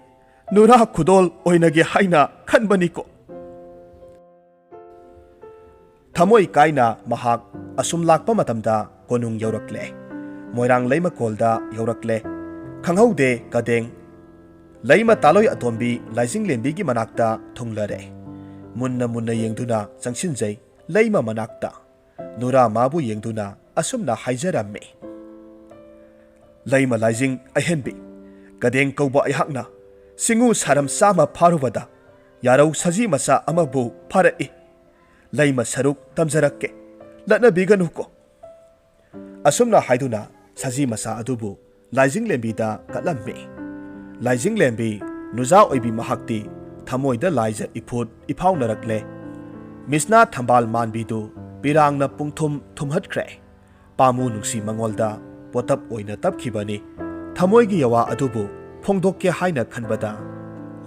ꯅꯨꯔꯥ ꯈꯨꯗꯣꯜ ꯑꯣꯏꯅꯒꯦ ꯍꯥꯏꯅ ꯈꯟꯕꯅꯤꯀꯣ?" ꯊꯃꯣꯏ ꯀꯥꯏꯅ ꯃꯍꯥꯛ ꯑꯁꯨꯝ ꯂꯥꯛꯄ ꯃꯇꯝꯗ ꯀꯣꯅꯨꯡ ꯌꯧꯔꯛꯂꯦ꯫ ꯃꯣꯏꯔꯥꯡ ꯂꯩꯃꯀꯣꯜꯗ ꯌꯧꯔꯛꯂꯦ꯫ ꯈꯪꯍꯧꯗꯦ ꯀꯗꯦꯡ ꯂꯩꯃ ꯇꯥꯂꯣꯏ ꯑꯇꯣꯝꯕꯤ ꯂꯥꯏꯖꯤꯡꯂꯦꯝꯕꯤꯒꯤ ꯃꯅꯥꯛꯇ ꯊꯨꯡꯂꯔꯦ꯫ ꯃꯨꯟꯅ ꯃꯨꯟꯅ ꯌꯦꯡꯗꯨꯅ ꯆꯪꯁꯤꯟꯖꯩ ꯂꯩꯃ ꯃꯅꯥꯛꯇ꯫ ꯅꯨꯔꯥ ꯃꯥꯕꯨ ꯌꯦꯡꯗꯨꯅ ꯑꯁꯨꯝꯅ ꯍꯥꯏꯖꯔꯝꯃꯤ, "ꯂꯩꯃ ꯂꯥꯏꯖꯤꯡ ꯑꯍꯦꯟꯕꯤ, ꯀꯗꯦꯡ ꯀꯧꯕ ꯑꯩꯍꯥꯛꯅ ꯁꯤꯡꯉꯨ ꯁꯥꯔꯝ ꯆꯥꯝꯃ ꯐꯥꯔꯨꯕꯗ ꯌꯥꯔꯧ ꯁꯖꯤ ꯃꯆꯥ ꯑꯃꯕꯨ ꯐꯥꯔꯛꯏ꯫ ꯂꯩꯃ ꯁꯔꯨꯛ ꯇꯝꯖꯔꯛꯀꯦ, ꯂꯠꯅꯕꯤꯒꯅꯨꯀꯣ꯫" ꯑꯁꯨꯝꯅ ꯍꯥꯏꯗꯨꯅ ꯁꯖꯤ ꯃꯆꯥ ꯑꯗꯨꯕꯨ ꯂꯥꯏꯖꯤꯡꯂꯦꯝꯕꯤꯗ ꯀꯠꯂꯝꯃꯤ꯫ ꯂꯥꯏꯖꯤꯡꯂꯦꯝꯕꯤ ꯅꯨꯖꯥ ꯑꯣꯏꯕꯤ ꯃꯍꯥꯛꯇꯤ ꯊꯃꯣꯏꯗ ꯂꯥꯏꯖ ꯏꯐꯨꯠ ꯏꯐꯥꯎꯅꯔꯛꯂꯦ꯫ ꯃꯤꯁꯅꯥ ꯊꯝꯕꯥꯜ ꯃꯥꯟꯕꯤꯗꯨ ꯄꯤꯔꯥꯡꯅ ꯄꯨꯡꯊꯨꯝ ꯊꯨꯝꯍꯠꯈ꯭ꯔꯦ꯫ ꯄꯥꯝꯃꯨ ꯅꯨꯡꯁꯤ ꯃꯉꯣꯜꯗ ꯄꯣꯇꯞ ꯑꯣꯏꯅ ꯇꯞꯈꯤꯕꯅꯤ꯫ ꯊꯃꯣꯏꯒꯤ ꯌꯋꯥ ꯑꯗꯨꯕꯨ ꯐꯣꯡꯗꯣꯛꯀꯦ ꯍꯥꯏꯅ ꯈꯟꯕꯗ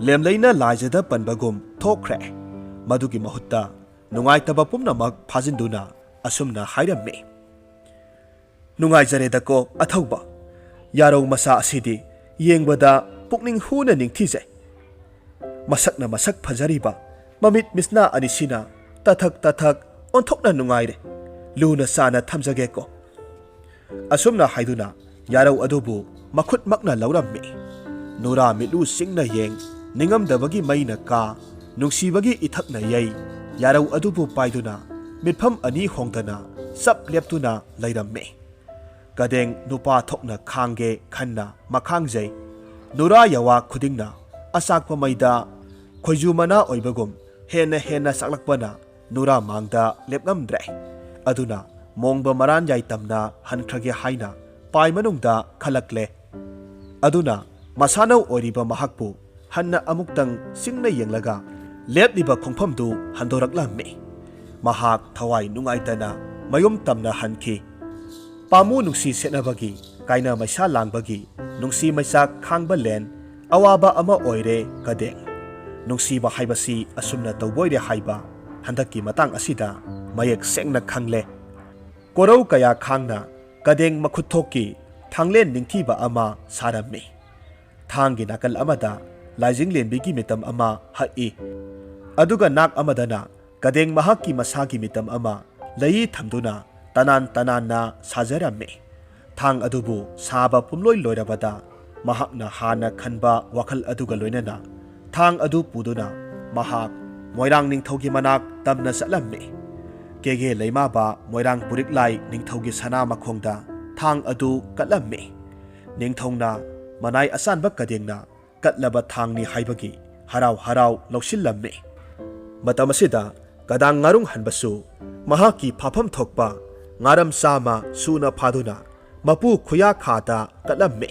ꯂꯦꯝꯂꯩꯅ ꯂꯥꯏꯖꯗ ꯄꯟꯕꯒꯨꯝ ꯊꯣꯛꯈ꯭ꯔꯦ꯫ ꯃꯗꯨꯒꯤ ꯃꯍꯨꯠꯇ ꯅꯨꯡꯉꯥꯏꯇꯕ ꯄꯨꯝꯅꯃꯛ ꯐꯥꯖꯤꯟꯗꯨꯅ ꯑꯁꯨꯝꯅ ꯍꯥꯏꯔꯝꯃꯤ, "ꯅꯨꯡꯉꯥꯏꯖꯔꯦꯗꯀꯣ ꯑꯊꯧꯕ꯫ ꯌꯥꯔꯧ ꯃꯆꯥ ꯑꯁꯤꯗꯤ ꯌꯦꯡꯕꯗ ꯄꯨꯛꯅꯤꯡ ꯍꯨꯅ ꯅꯤꯡꯊꯤꯖꯩ꯫ ꯃꯁꯛꯅ ꯃꯁꯛ ꯐꯖꯔꯤꯕ ꯃꯃꯤꯠ ꯃꯤꯁꯅꯥ ꯑꯅꯤꯁꯤꯅ ꯇꯊꯛ ꯇꯊꯛ ꯑꯣꯟꯊꯣꯛꯅ ꯅꯨꯡꯉꯥꯏꯔꯦ꯫ ꯂꯨꯅ ꯆꯥꯅ ꯊꯝꯖꯒꯦꯀꯣ꯫" ꯑꯁꯨꯝꯅ ꯍꯥꯏꯗꯨꯅ ꯌꯥꯔꯧ ꯑꯗꯨꯕꯨ ꯃꯈꯨꯠꯃꯛꯅ ꯂꯧꯔꯝꯃꯤ꯫ ꯅꯨꯔꯥ ꯃꯤꯠꯂꯨ ꯁꯤꯡꯅ ꯌꯦꯡ ꯅꯤꯡꯉꯝꯗꯕꯒꯤ ꯃꯩꯅ ꯀꯥ, ꯅꯨꯡꯁꯤꯕꯒꯤ ꯏꯊꯛꯅ ꯌꯩ, ꯌꯥꯔꯧ ꯑꯗꯨꯕꯨ ꯄꯥꯏꯗꯨꯅ ꯃꯤꯠꯐꯝ ꯑꯅꯤ ꯍꯣꯡꯗꯅ ꯆꯞ ꯂꯦꯞꯇꯨꯅ ꯂꯩꯔꯝꯃꯤ꯫ ꯀꯗꯦꯡ ꯅꯨꯄꯥ ꯊꯣꯛꯅ ꯈꯥꯡꯒꯦ ꯈꯟꯅ ꯃꯈꯥꯡꯖꯩ꯫ ꯅꯨꯔꯥ ꯌꯥꯋꯥ ꯈꯨꯗꯤꯡꯅ ꯑꯆꯥꯛꯄ ꯃꯩꯗ ꯈꯣꯏꯖꯨ ꯃꯅꯥ ꯑꯣꯏꯕꯒꯨꯝ ꯍꯦꯟꯅ ꯍꯦꯟꯅ ꯆꯥꯛꯂꯛꯄꯅ ꯅꯨꯔꯥ ꯃꯥꯡꯗ ꯂꯦꯞꯉꯝꯗ꯭ꯔꯦ꯫ ꯑꯗꯨꯅ ꯃꯣꯡꯕ ꯃꯔꯥꯟ ꯌꯥꯏ ꯇꯝꯅ ꯍꯟꯈ꯭ꯔꯒꯦ ꯍꯥꯏꯅ ꯄꯥꯏ ꯃꯅꯨꯡꯗ ꯈꯜꯂꯛꯂꯦ꯫ ꯑꯗꯨꯅ ꯃꯁꯥꯅꯧ ꯑꯣꯏꯔꯤꯕ ꯃꯍꯥꯛꯄꯨ ꯍꯟꯅ ꯑꯃꯨꯛꯇꯪ ꯆꯤꯡꯅ ꯌꯦꯡꯂꯒ ꯂꯦꯞꯂꯤꯕ ꯈꯣꯡꯐꯝꯗꯨ ꯍꯟꯗꯣꯔꯛꯂꯝꯃꯤ꯫ ꯃꯍꯥꯛ ꯊꯋꯥꯏ ꯅꯨꯡꯉꯥꯏꯇꯅ ꯃꯌꯨꯝ ꯇꯝꯅ ꯍꯟꯈꯤ꯫ ꯄꯥꯝꯃꯨ ꯅꯨꯡꯁꯤ ꯁꯦꯠꯅꯕꯒꯤ, ꯀꯥꯏꯅ ꯃꯩꯁꯥ ꯂꯥꯡꯕꯒꯤ, ꯅꯨꯡꯁꯤ ꯃꯩꯆꯥꯛ ꯈꯥꯡꯕ ꯂꯦꯟ, ꯑꯋꯥꯕ ꯑꯃ ꯑꯣꯏꯔꯦ ꯀꯗꯦꯡ꯫ ꯅꯨꯡꯁꯤꯕ ꯍꯥꯏꯕꯁꯤ ꯑꯁꯨꯝꯅ ꯇꯧꯕꯣꯏꯔꯦ ꯍꯥꯏꯕ ꯍꯟꯗꯛꯀꯤ ꯃꯇꯥꯡ ꯑꯁꯤꯗ ꯃꯌꯦꯛ ꯁꯦꯡꯅ ꯈꯪꯂꯦ꯫ ꯀꯣꯔꯧ ꯀꯌꯥ ꯈꯥꯡꯅ ꯀꯗꯦꯡ ꯃꯈꯨꯠ ꯊꯣꯛꯀꯤ ꯊꯥꯡꯂꯦꯟ ꯅꯤꯡꯊꯤꯕ ꯑꯃ ꯁꯥꯔꯝꯃꯤ꯫ ꯊꯥꯡꯒꯤ ꯅꯥꯀꯜ ꯑꯃꯗ ꯂꯥꯏꯖꯤꯡꯂꯦꯝꯕꯤꯒꯤ ꯃꯤꯇꯝ ꯑꯃ ꯍꯛꯏ꯫ ꯑꯗꯨꯒ ꯅꯥꯛ ꯑꯃꯗꯅ ꯀꯗꯦꯡ ꯃꯍꯥꯛꯀꯤ ꯃꯁꯥꯒꯤ ꯃꯤꯇꯝ ꯑꯃ ꯂꯩ ꯊꯝꯗꯨꯅ ꯇꯅꯥꯟ ꯇꯅꯥꯟꯅ ꯁꯥꯖꯔꯝꯃꯤ꯫ ꯊꯥꯡ ꯑꯗꯨꯕꯨ ꯁꯥꯕ ꯄꯨꯝꯂꯣꯏ ꯂꯣꯏꯔꯕꯗ ꯃꯍꯥꯛꯅ ꯍꯥꯟꯅ ꯈꯟꯕ ꯋꯥꯈꯜ ꯑꯗꯨꯒ ꯂꯣꯏꯅꯅ ꯊꯥꯡ ꯑꯗꯨ ꯄꯨꯗꯨꯅ ꯃꯍꯥꯛ ꯃꯣꯏꯔꯥꯡ ꯅꯤꯡꯊꯧꯒꯤ ꯃꯅꯥꯛ ꯇꯝꯅ ꯆꯠꯂꯝꯃꯤ꯫ ꯀꯦꯒꯦ ꯂꯩꯃꯥꯕ ꯃꯣꯏꯔꯥꯡ ꯄꯨꯔꯤꯛꯂꯥꯏ ꯅꯤꯡꯊꯧꯒꯤ ꯁꯅꯥ ꯃꯈꯣꯡꯗ ꯊꯥꯡ ꯑꯗꯨ ꯀꯠꯂꯝꯃꯤ꯫ ꯅꯤꯡꯊꯧꯅ ꯃꯅꯥꯏ ꯑꯁꯥꯟꯕ ꯀꯗꯦꯡꯅ ꯀꯠꯂꯕ ꯊꯥꯡꯅꯤ ꯍꯥꯏꯕꯒꯤ ꯍꯔꯥꯎ ꯍꯔꯥꯎ ꯂꯧꯁꯤꯜꯂꯝꯃꯤ꯫ ꯃꯇꯝ ꯑꯁꯤꯗ ꯀꯗꯥꯡ ꯉꯥꯔꯨꯡ ꯍꯟꯕꯁꯨ ꯃꯍꯥꯛꯀꯤ ꯐꯥꯐꯝ ꯊꯣꯛꯄ ꯉꯥꯔꯝ ꯆꯥꯝꯃ ꯁꯨꯅ ꯐꯥꯗꯨꯅ ꯃꯄꯨ ꯈꯨꯌꯥꯈꯥꯗ ꯀꯠꯂꯝꯃꯤ꯫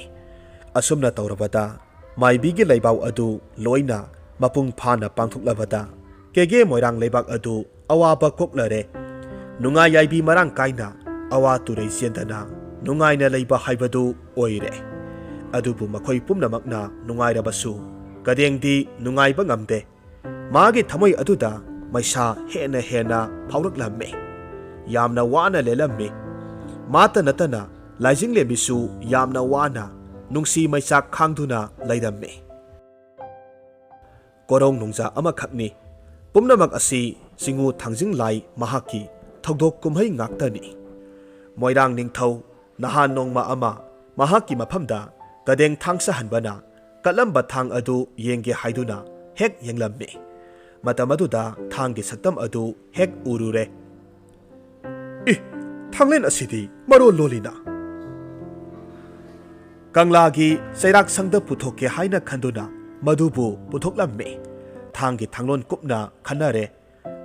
ꯑꯁꯨꯝꯅ ꯇꯧꯔꯕꯗ ꯃꯥꯏꯕꯤꯒꯤ ꯂꯩꯕꯥꯎ ꯑꯗꯨ ꯂꯣꯏꯅ ꯃꯄꯨꯡ ꯐꯥꯅ ꯄꯥꯡꯊꯣꯛꯂꯕꯗ ꯀꯦꯒꯦ ꯃꯣꯏꯔꯥꯡ ꯂꯩꯕꯥꯛ ꯑꯗꯨ ꯑꯋꯥꯕ ꯀꯣꯛꯂꯔꯦ꯫ ꯅꯨꯡꯉꯥꯏ ꯌꯥꯏꯕꯤ ꯃꯔꯥꯡ ꯀꯥꯏꯅ ꯑꯋꯥ ꯇꯨꯔꯩ ꯆꯦꯟꯗꯅ ꯅꯨꯡꯉꯥꯏꯅ ꯂꯩꯕ ꯍꯥꯏꯕꯗꯨ ꯑꯣꯏꯔꯦ꯫ ꯑꯗꯨꯕꯨ ꯃꯈꯣꯏ ꯄꯨꯝꯅꯃꯛꯅ ꯅꯨꯡꯉꯥꯏꯔꯕꯁꯨ ꯀꯗꯦꯡꯗꯤ ꯅꯨꯡꯉꯥꯏꯕ ꯉꯝꯗꯦ꯫ ꯃꯥꯒꯤ ꯊꯃꯣꯏ ꯑꯗꯨꯗ ꯃꯩꯁꯥ ꯍꯦꯟꯅ ꯍꯦꯟꯅ ꯐꯥꯎꯔꯛꯂꯝꯃꯤ꯫ ꯌꯥꯝꯅ ꯋꯥꯅ ꯂꯦꯜꯂꯝꯃꯤ꯫ ꯃꯥꯇ ꯅꯠꯇꯅ ꯂꯥꯏꯖꯤꯡꯂꯦꯝꯕꯤꯁꯨ ꯌꯥꯝꯅ ꯋꯥꯅ ꯅꯨꯡꯁꯤ ꯃꯩꯆꯥꯛ ꯈꯥꯡꯗꯨꯅ ꯂꯩꯔꯝꯃꯤ꯫ ꯀꯣꯔꯧ ꯅꯣꯡꯖꯥ ꯑꯃꯈꯛꯅꯤ꯫ ꯄꯨꯝꯅꯃꯛ ꯑꯁꯤ ꯆꯤꯡꯉꯨ ꯊꯥꯡꯖꯤꯡ ꯂꯥꯏ ꯃꯍꯥꯛꯀꯤ ꯊꯧꯗꯣꯛ ꯀꯨꯝꯍꯩ ꯉꯥꯛꯇꯅꯤ꯫ ꯃꯣꯏꯔꯥꯡ ꯅꯤꯡꯊꯧ ꯅꯍꯥꯟ ꯅꯣꯡꯃ ꯑꯃ ꯃꯍꯥꯛꯀꯤ ꯃꯐꯝꯗ ꯀꯗꯦꯡ ꯊꯥꯡ ꯁꯥꯍꯟꯕꯅ ꯀꯠꯂꯝꯕ ꯊꯥꯡ ꯑꯗꯨ ꯌꯦꯡꯒꯦ ꯍꯥꯏꯗꯨꯅ ꯍꯦꯛ ꯌꯦꯡꯂꯝꯃꯤ꯫ ꯃꯇꯝ ꯑꯗꯨꯗ ꯊꯥꯡꯒꯤ ꯁꯛꯇꯝ ꯑꯗꯨ ꯍꯦꯛ ꯎꯔꯨꯔꯦ꯫ "ꯏ, ꯊꯥꯡꯂꯦꯟ ꯑꯁꯤꯗꯤ ꯃꯔꯣꯜ ꯂꯣꯜꯂꯤꯅ!" ꯀꯪꯂꯥꯒꯤ ꯆꯩꯔꯥꯛꯁꯪꯗ ꯄꯨꯊꯣꯛꯀꯦ ꯍꯥꯏꯅ ꯈꯟꯗꯨꯅ ꯃꯗꯨꯕꯨ ꯄꯨꯊꯣꯛꯂꯝꯃꯤ꯫ ꯊꯥꯡꯒꯤ ꯊꯥꯡꯂꯣꯟ ꯀꯨꯞꯅ ꯈꯟꯅꯔꯦ꯫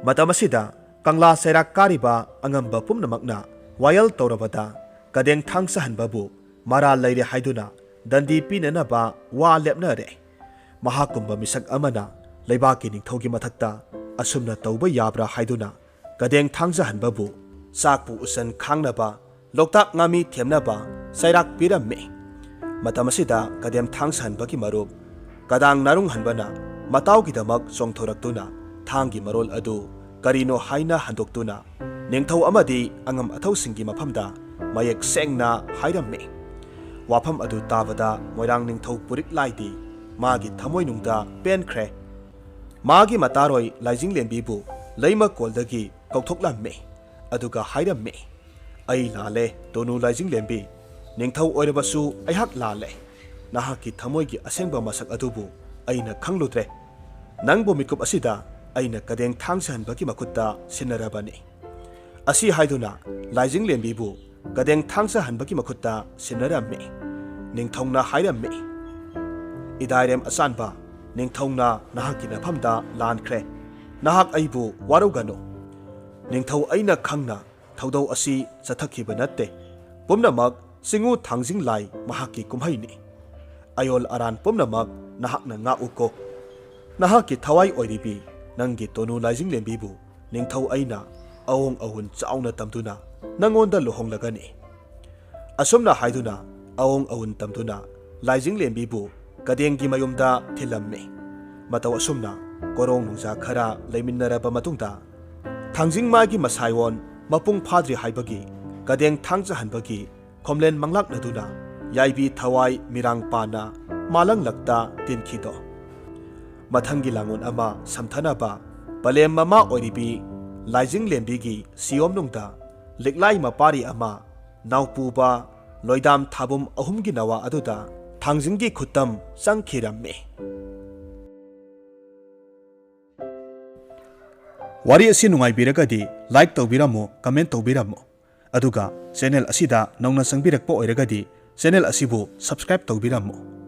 ꯃꯇꯝ ꯑꯁꯤꯗ ꯀꯪꯂꯥ ꯆꯩꯔꯥꯛ ꯀꯥꯔꯤꯕ ꯑꯉꯝꯕ ꯄꯨꯝꯅꯃꯛꯅ ꯋꯥꯌꯦꯜ ꯇꯧꯔꯕꯗ ꯀꯗꯦꯡ ꯊꯥꯡ ꯆꯥꯍꯟꯕꯕꯨ ꯃꯔꯥꯜ ꯂꯩꯔꯦ ꯍꯥꯏꯗꯨꯅ ꯗꯟꯗꯤ ꯄꯤꯅꯅꯕ ꯋꯥ ꯂꯦꯞꯅꯔꯦ꯫ ꯃꯍꯥꯛꯀꯨꯝꯕ ꯃꯤꯁꯛ ꯑꯃꯅ ꯂꯩꯕꯥꯛꯀꯤ ꯅꯤꯡꯊꯧꯒꯤ ꯃꯊꯛꯇ ꯑꯁꯨꯝꯅ ꯇꯧꯕ ꯌꯥꯕ꯭ꯔꯥ ꯍꯥꯏꯗꯨꯅ ꯀꯗꯦꯡ ꯊꯥꯡꯖꯍꯟꯕꯕꯨ ꯆꯥꯛꯄꯨ ꯎꯆꯟ ꯈꯥꯡꯅꯕ ꯂꯣꯛꯇꯥꯛ ꯉꯥꯃꯤ ꯊꯦꯝꯅꯕ ꯆꯩꯔꯥꯛ ꯄꯤꯔꯝꯃꯤ꯫ ꯃꯇꯝ ꯑꯁꯤꯗ ꯀꯗꯦꯝ ꯊꯥꯡꯁꯍꯟꯕꯒꯤ ꯃꯔꯨꯞ ꯀꯗꯥꯡ ꯅꯥꯔꯨꯡꯍꯟꯕꯅ ꯃꯇꯥꯎꯒꯤꯗꯃꯛ ꯆꯣꯡꯊꯣꯔꯛꯇꯨꯅ ꯊꯥꯡꯒꯤ ꯃꯔꯣꯜ ꯑꯗꯨ ꯀꯔꯤꯅꯣ ꯍꯥꯏꯅ ꯍꯟꯗꯣꯛꯇꯨꯅ ꯅꯤꯡꯊꯧ ꯑꯃꯗꯤ ꯑꯉꯝ ꯑꯊꯧꯁꯤꯡꯒꯤ ꯃꯐꯝꯗ ꯃꯌꯦꯛ ꯁꯦꯡꯅ ꯍꯥꯏꯔꯝꯃꯤ꯫ ꯋꯥꯐꯝ ꯑꯗꯨ ꯇꯥꯕꯗ ꯃꯣꯏꯔꯥꯡ ꯅꯤꯡꯊꯧ ꯄꯨꯔꯤꯛ ꯂꯥꯏꯗꯤ ꯃꯥꯒꯤ ꯊꯃꯣꯏꯅꯨꯡꯗ ꯄꯦꯟꯈ꯭ꯔꯦ꯫ ꯃꯥꯒꯤ ꯃꯇꯥꯔꯣꯏ ꯂꯥꯏꯖꯤꯡꯂꯦꯝꯕꯤꯕꯨ ꯂꯩꯃ ꯀꯣꯜꯗꯒꯤ ꯀꯧꯊꯣꯛꯂꯝꯃꯤ꯫ ꯑꯗꯨꯒ ꯍꯥꯏꯔꯝꯃꯤ, "ꯑꯩ ꯂꯥꯜꯂꯦ, ꯇꯣꯅꯨ ꯂꯥꯏꯖꯤꯡꯂꯦꯝꯕꯤ꯫ ꯅꯤꯡꯊꯧ ꯑꯣꯏꯔꯕꯁꯨ ꯑꯩꯍꯥꯛ ꯂꯥꯜꯂꯦ꯫ ꯅꯍꯥꯛꯀꯤ ꯊꯃꯣꯏꯒꯤ ꯑꯁꯦꯡꯕ ꯃꯁꯛ ꯑꯗꯨꯕꯨ ꯑꯩꯅ ꯈꯪꯂꯨꯗ꯭ꯔꯦ꯫ ꯅꯪꯕꯨ ꯃꯤꯀꯨꯞ ꯑꯁꯤꯗ ꯑꯩꯅ ꯀꯗꯦꯡ ꯊꯥꯡꯁꯍꯟꯕꯒꯤ ꯃꯈꯨꯠꯇ ꯁꯤꯟꯅꯔꯕꯅꯤ"꯫ ꯑꯁꯤ ꯍꯥꯏꯗꯨꯅ ꯂꯥꯏꯖꯤꯡꯂꯦꯝꯕꯤꯕꯨ ꯀꯗꯦꯡ ꯊꯥꯡꯁꯍꯟꯕꯒꯤ ꯃꯈꯨꯠꯇ ꯁꯤꯟꯅꯔꯝꯃꯤ꯫ ꯅꯤꯡꯊꯧꯅ ꯍꯥꯏꯔꯝꯃꯤ, "ꯏꯗꯥꯏꯔꯦꯝ ꯑꯆꯥꯟꯕ, ꯅꯤꯡꯊꯧꯅ ꯅꯍꯥꯛꯀꯤ ꯅꯐꯝꯗ ꯂꯥꯟꯈ꯭ꯔꯦ꯫ ꯅꯍꯥꯛ ꯑꯩꯕꯨ ꯋꯥꯔꯧꯒꯅꯨ꯫ ꯅꯤꯡꯊꯧ ꯑꯩꯅ ꯈꯪꯅ ꯊꯧꯗꯧ ꯑꯁꯤ ꯆꯠꯊꯈꯤꯕ ꯅꯠꯇꯦ꯫ ꯄꯨꯝꯅꯃꯛ ꯆꯤꯡꯉꯨ ꯊꯥꯡꯖꯤꯡ ꯂꯥꯏ ꯃꯍꯥꯛꯀꯤ ꯀꯨꯝꯍꯩꯅꯤ꯫ ꯑꯌꯣꯜ ꯑꯔꯥꯟ ꯄꯨꯝꯅꯃꯛ ꯅꯍꯥꯛꯅ ꯉꯥꯛꯎꯀꯣ꯫ ꯅꯍꯥꯛꯀꯤ ꯊꯋꯥꯏ ꯑꯣꯏꯔꯤꯕꯤ ꯅꯪꯒꯤ ꯇꯣꯅꯨ ꯂꯥꯏꯖꯤꯡꯂꯦꯝꯕꯤꯕꯨ ꯅꯤꯡꯊꯧ ꯑꯩꯅ ꯑꯑꯣꯡ ꯑꯑꯣꯟ ꯆꯥꯎꯅ ꯇꯝꯗꯨꯅ ꯅꯪꯉꯣꯟꯗ ꯂꯨꯍꯣꯡꯂꯒꯅꯤ"꯫ ꯑꯁꯨꯝꯅ ꯍꯥꯏꯗꯨꯅ ꯑꯑꯣꯡ ꯑꯑꯣꯟ ꯇꯝꯗꯨꯅ ꯂꯥꯏꯖꯤꯡꯂꯦꯝꯕꯤꯕꯨ ꯀꯗꯦꯡꯒꯤ ꯃꯌꯨꯝꯗ ꯊꯤꯜꯂꯝꯃꯤ꯫ ꯃꯇꯧ ꯑꯁꯨꯝꯅ ꯀꯣꯔꯣꯡ ꯅꯨꯡꯖꯥ ꯈꯔ ꯂꯩꯃꯤꯟꯅꯔꯕ ꯃꯇꯨꯡꯗ, ꯊꯥꯡꯖꯤꯡ ꯃꯥꯒꯤ ꯃꯁꯥꯏꯑꯣꯟ ꯃꯄꯨꯡ ꯐꯥꯗ꯭ꯔꯤ ꯍꯥꯏꯕꯒꯤ ꯀꯗꯦꯡ ꯊꯥꯡꯖꯍꯟꯕꯒꯤ ꯈꯣꯝꯂꯦꯟ ꯃꯪꯂꯥꯛꯅꯗꯨꯅ ꯌꯥꯏꯕꯤ ꯊꯋꯥꯏ ꯃꯤꯔꯥꯡ ꯄꯥꯅ ꯃꯥꯂꯪꯂꯛꯇ ꯇꯤꯟꯈꯤꯗꯣ꯫ ꯃꯊꯪꯒꯤ ꯂꯥꯡꯑꯣꯟ ꯑꯃ ꯁꯝꯊꯅꯕ ꯄꯂꯦꯝ ꯃꯃꯥ ꯑꯣꯏꯔꯤꯕꯤ ꯂꯥꯏꯖꯤꯡꯂꯦꯝꯕꯤꯒꯤ ꯁꯤꯌꯣꯝꯅꯨꯡꯗ ꯂꯤꯛꯂꯥꯏ ꯃꯄꯥꯔꯤ ꯑꯃ ꯅꯥꯎꯄꯨꯕ ꯂꯣꯏꯗꯥꯝ ꯊꯥꯕꯨꯝ ꯑꯍꯨꯝꯒꯤ ꯅꯋꯥ ꯑꯗꯨꯗ ꯊꯥꯡꯖꯤꯡꯒꯤ ꯈꯨꯠꯇꯝ ꯆꯪꯈꯤꯔꯝꯃꯤ꯫ ꯋꯥꯔꯤ ꯑꯁꯤ ꯅꯨꯡꯉꯥꯏꯕꯤꯔꯒꯗꯤ like ꯇꯧꯕꯤꯔꯝꯃꯨ, comment ꯇꯧꯕꯤꯔꯝꯃꯨ꯫ ꯑꯗꯨꯒ channel ꯑꯁꯤꯗ ꯅꯧꯅ ꯆꯪꯕꯤꯔꯛꯄ ꯑꯣꯏꯔꯒꯗꯤ channel ꯑꯁꯤꯕꯨ subscribe ꯇꯧꯕꯤꯔꯝꯃꯨ꯫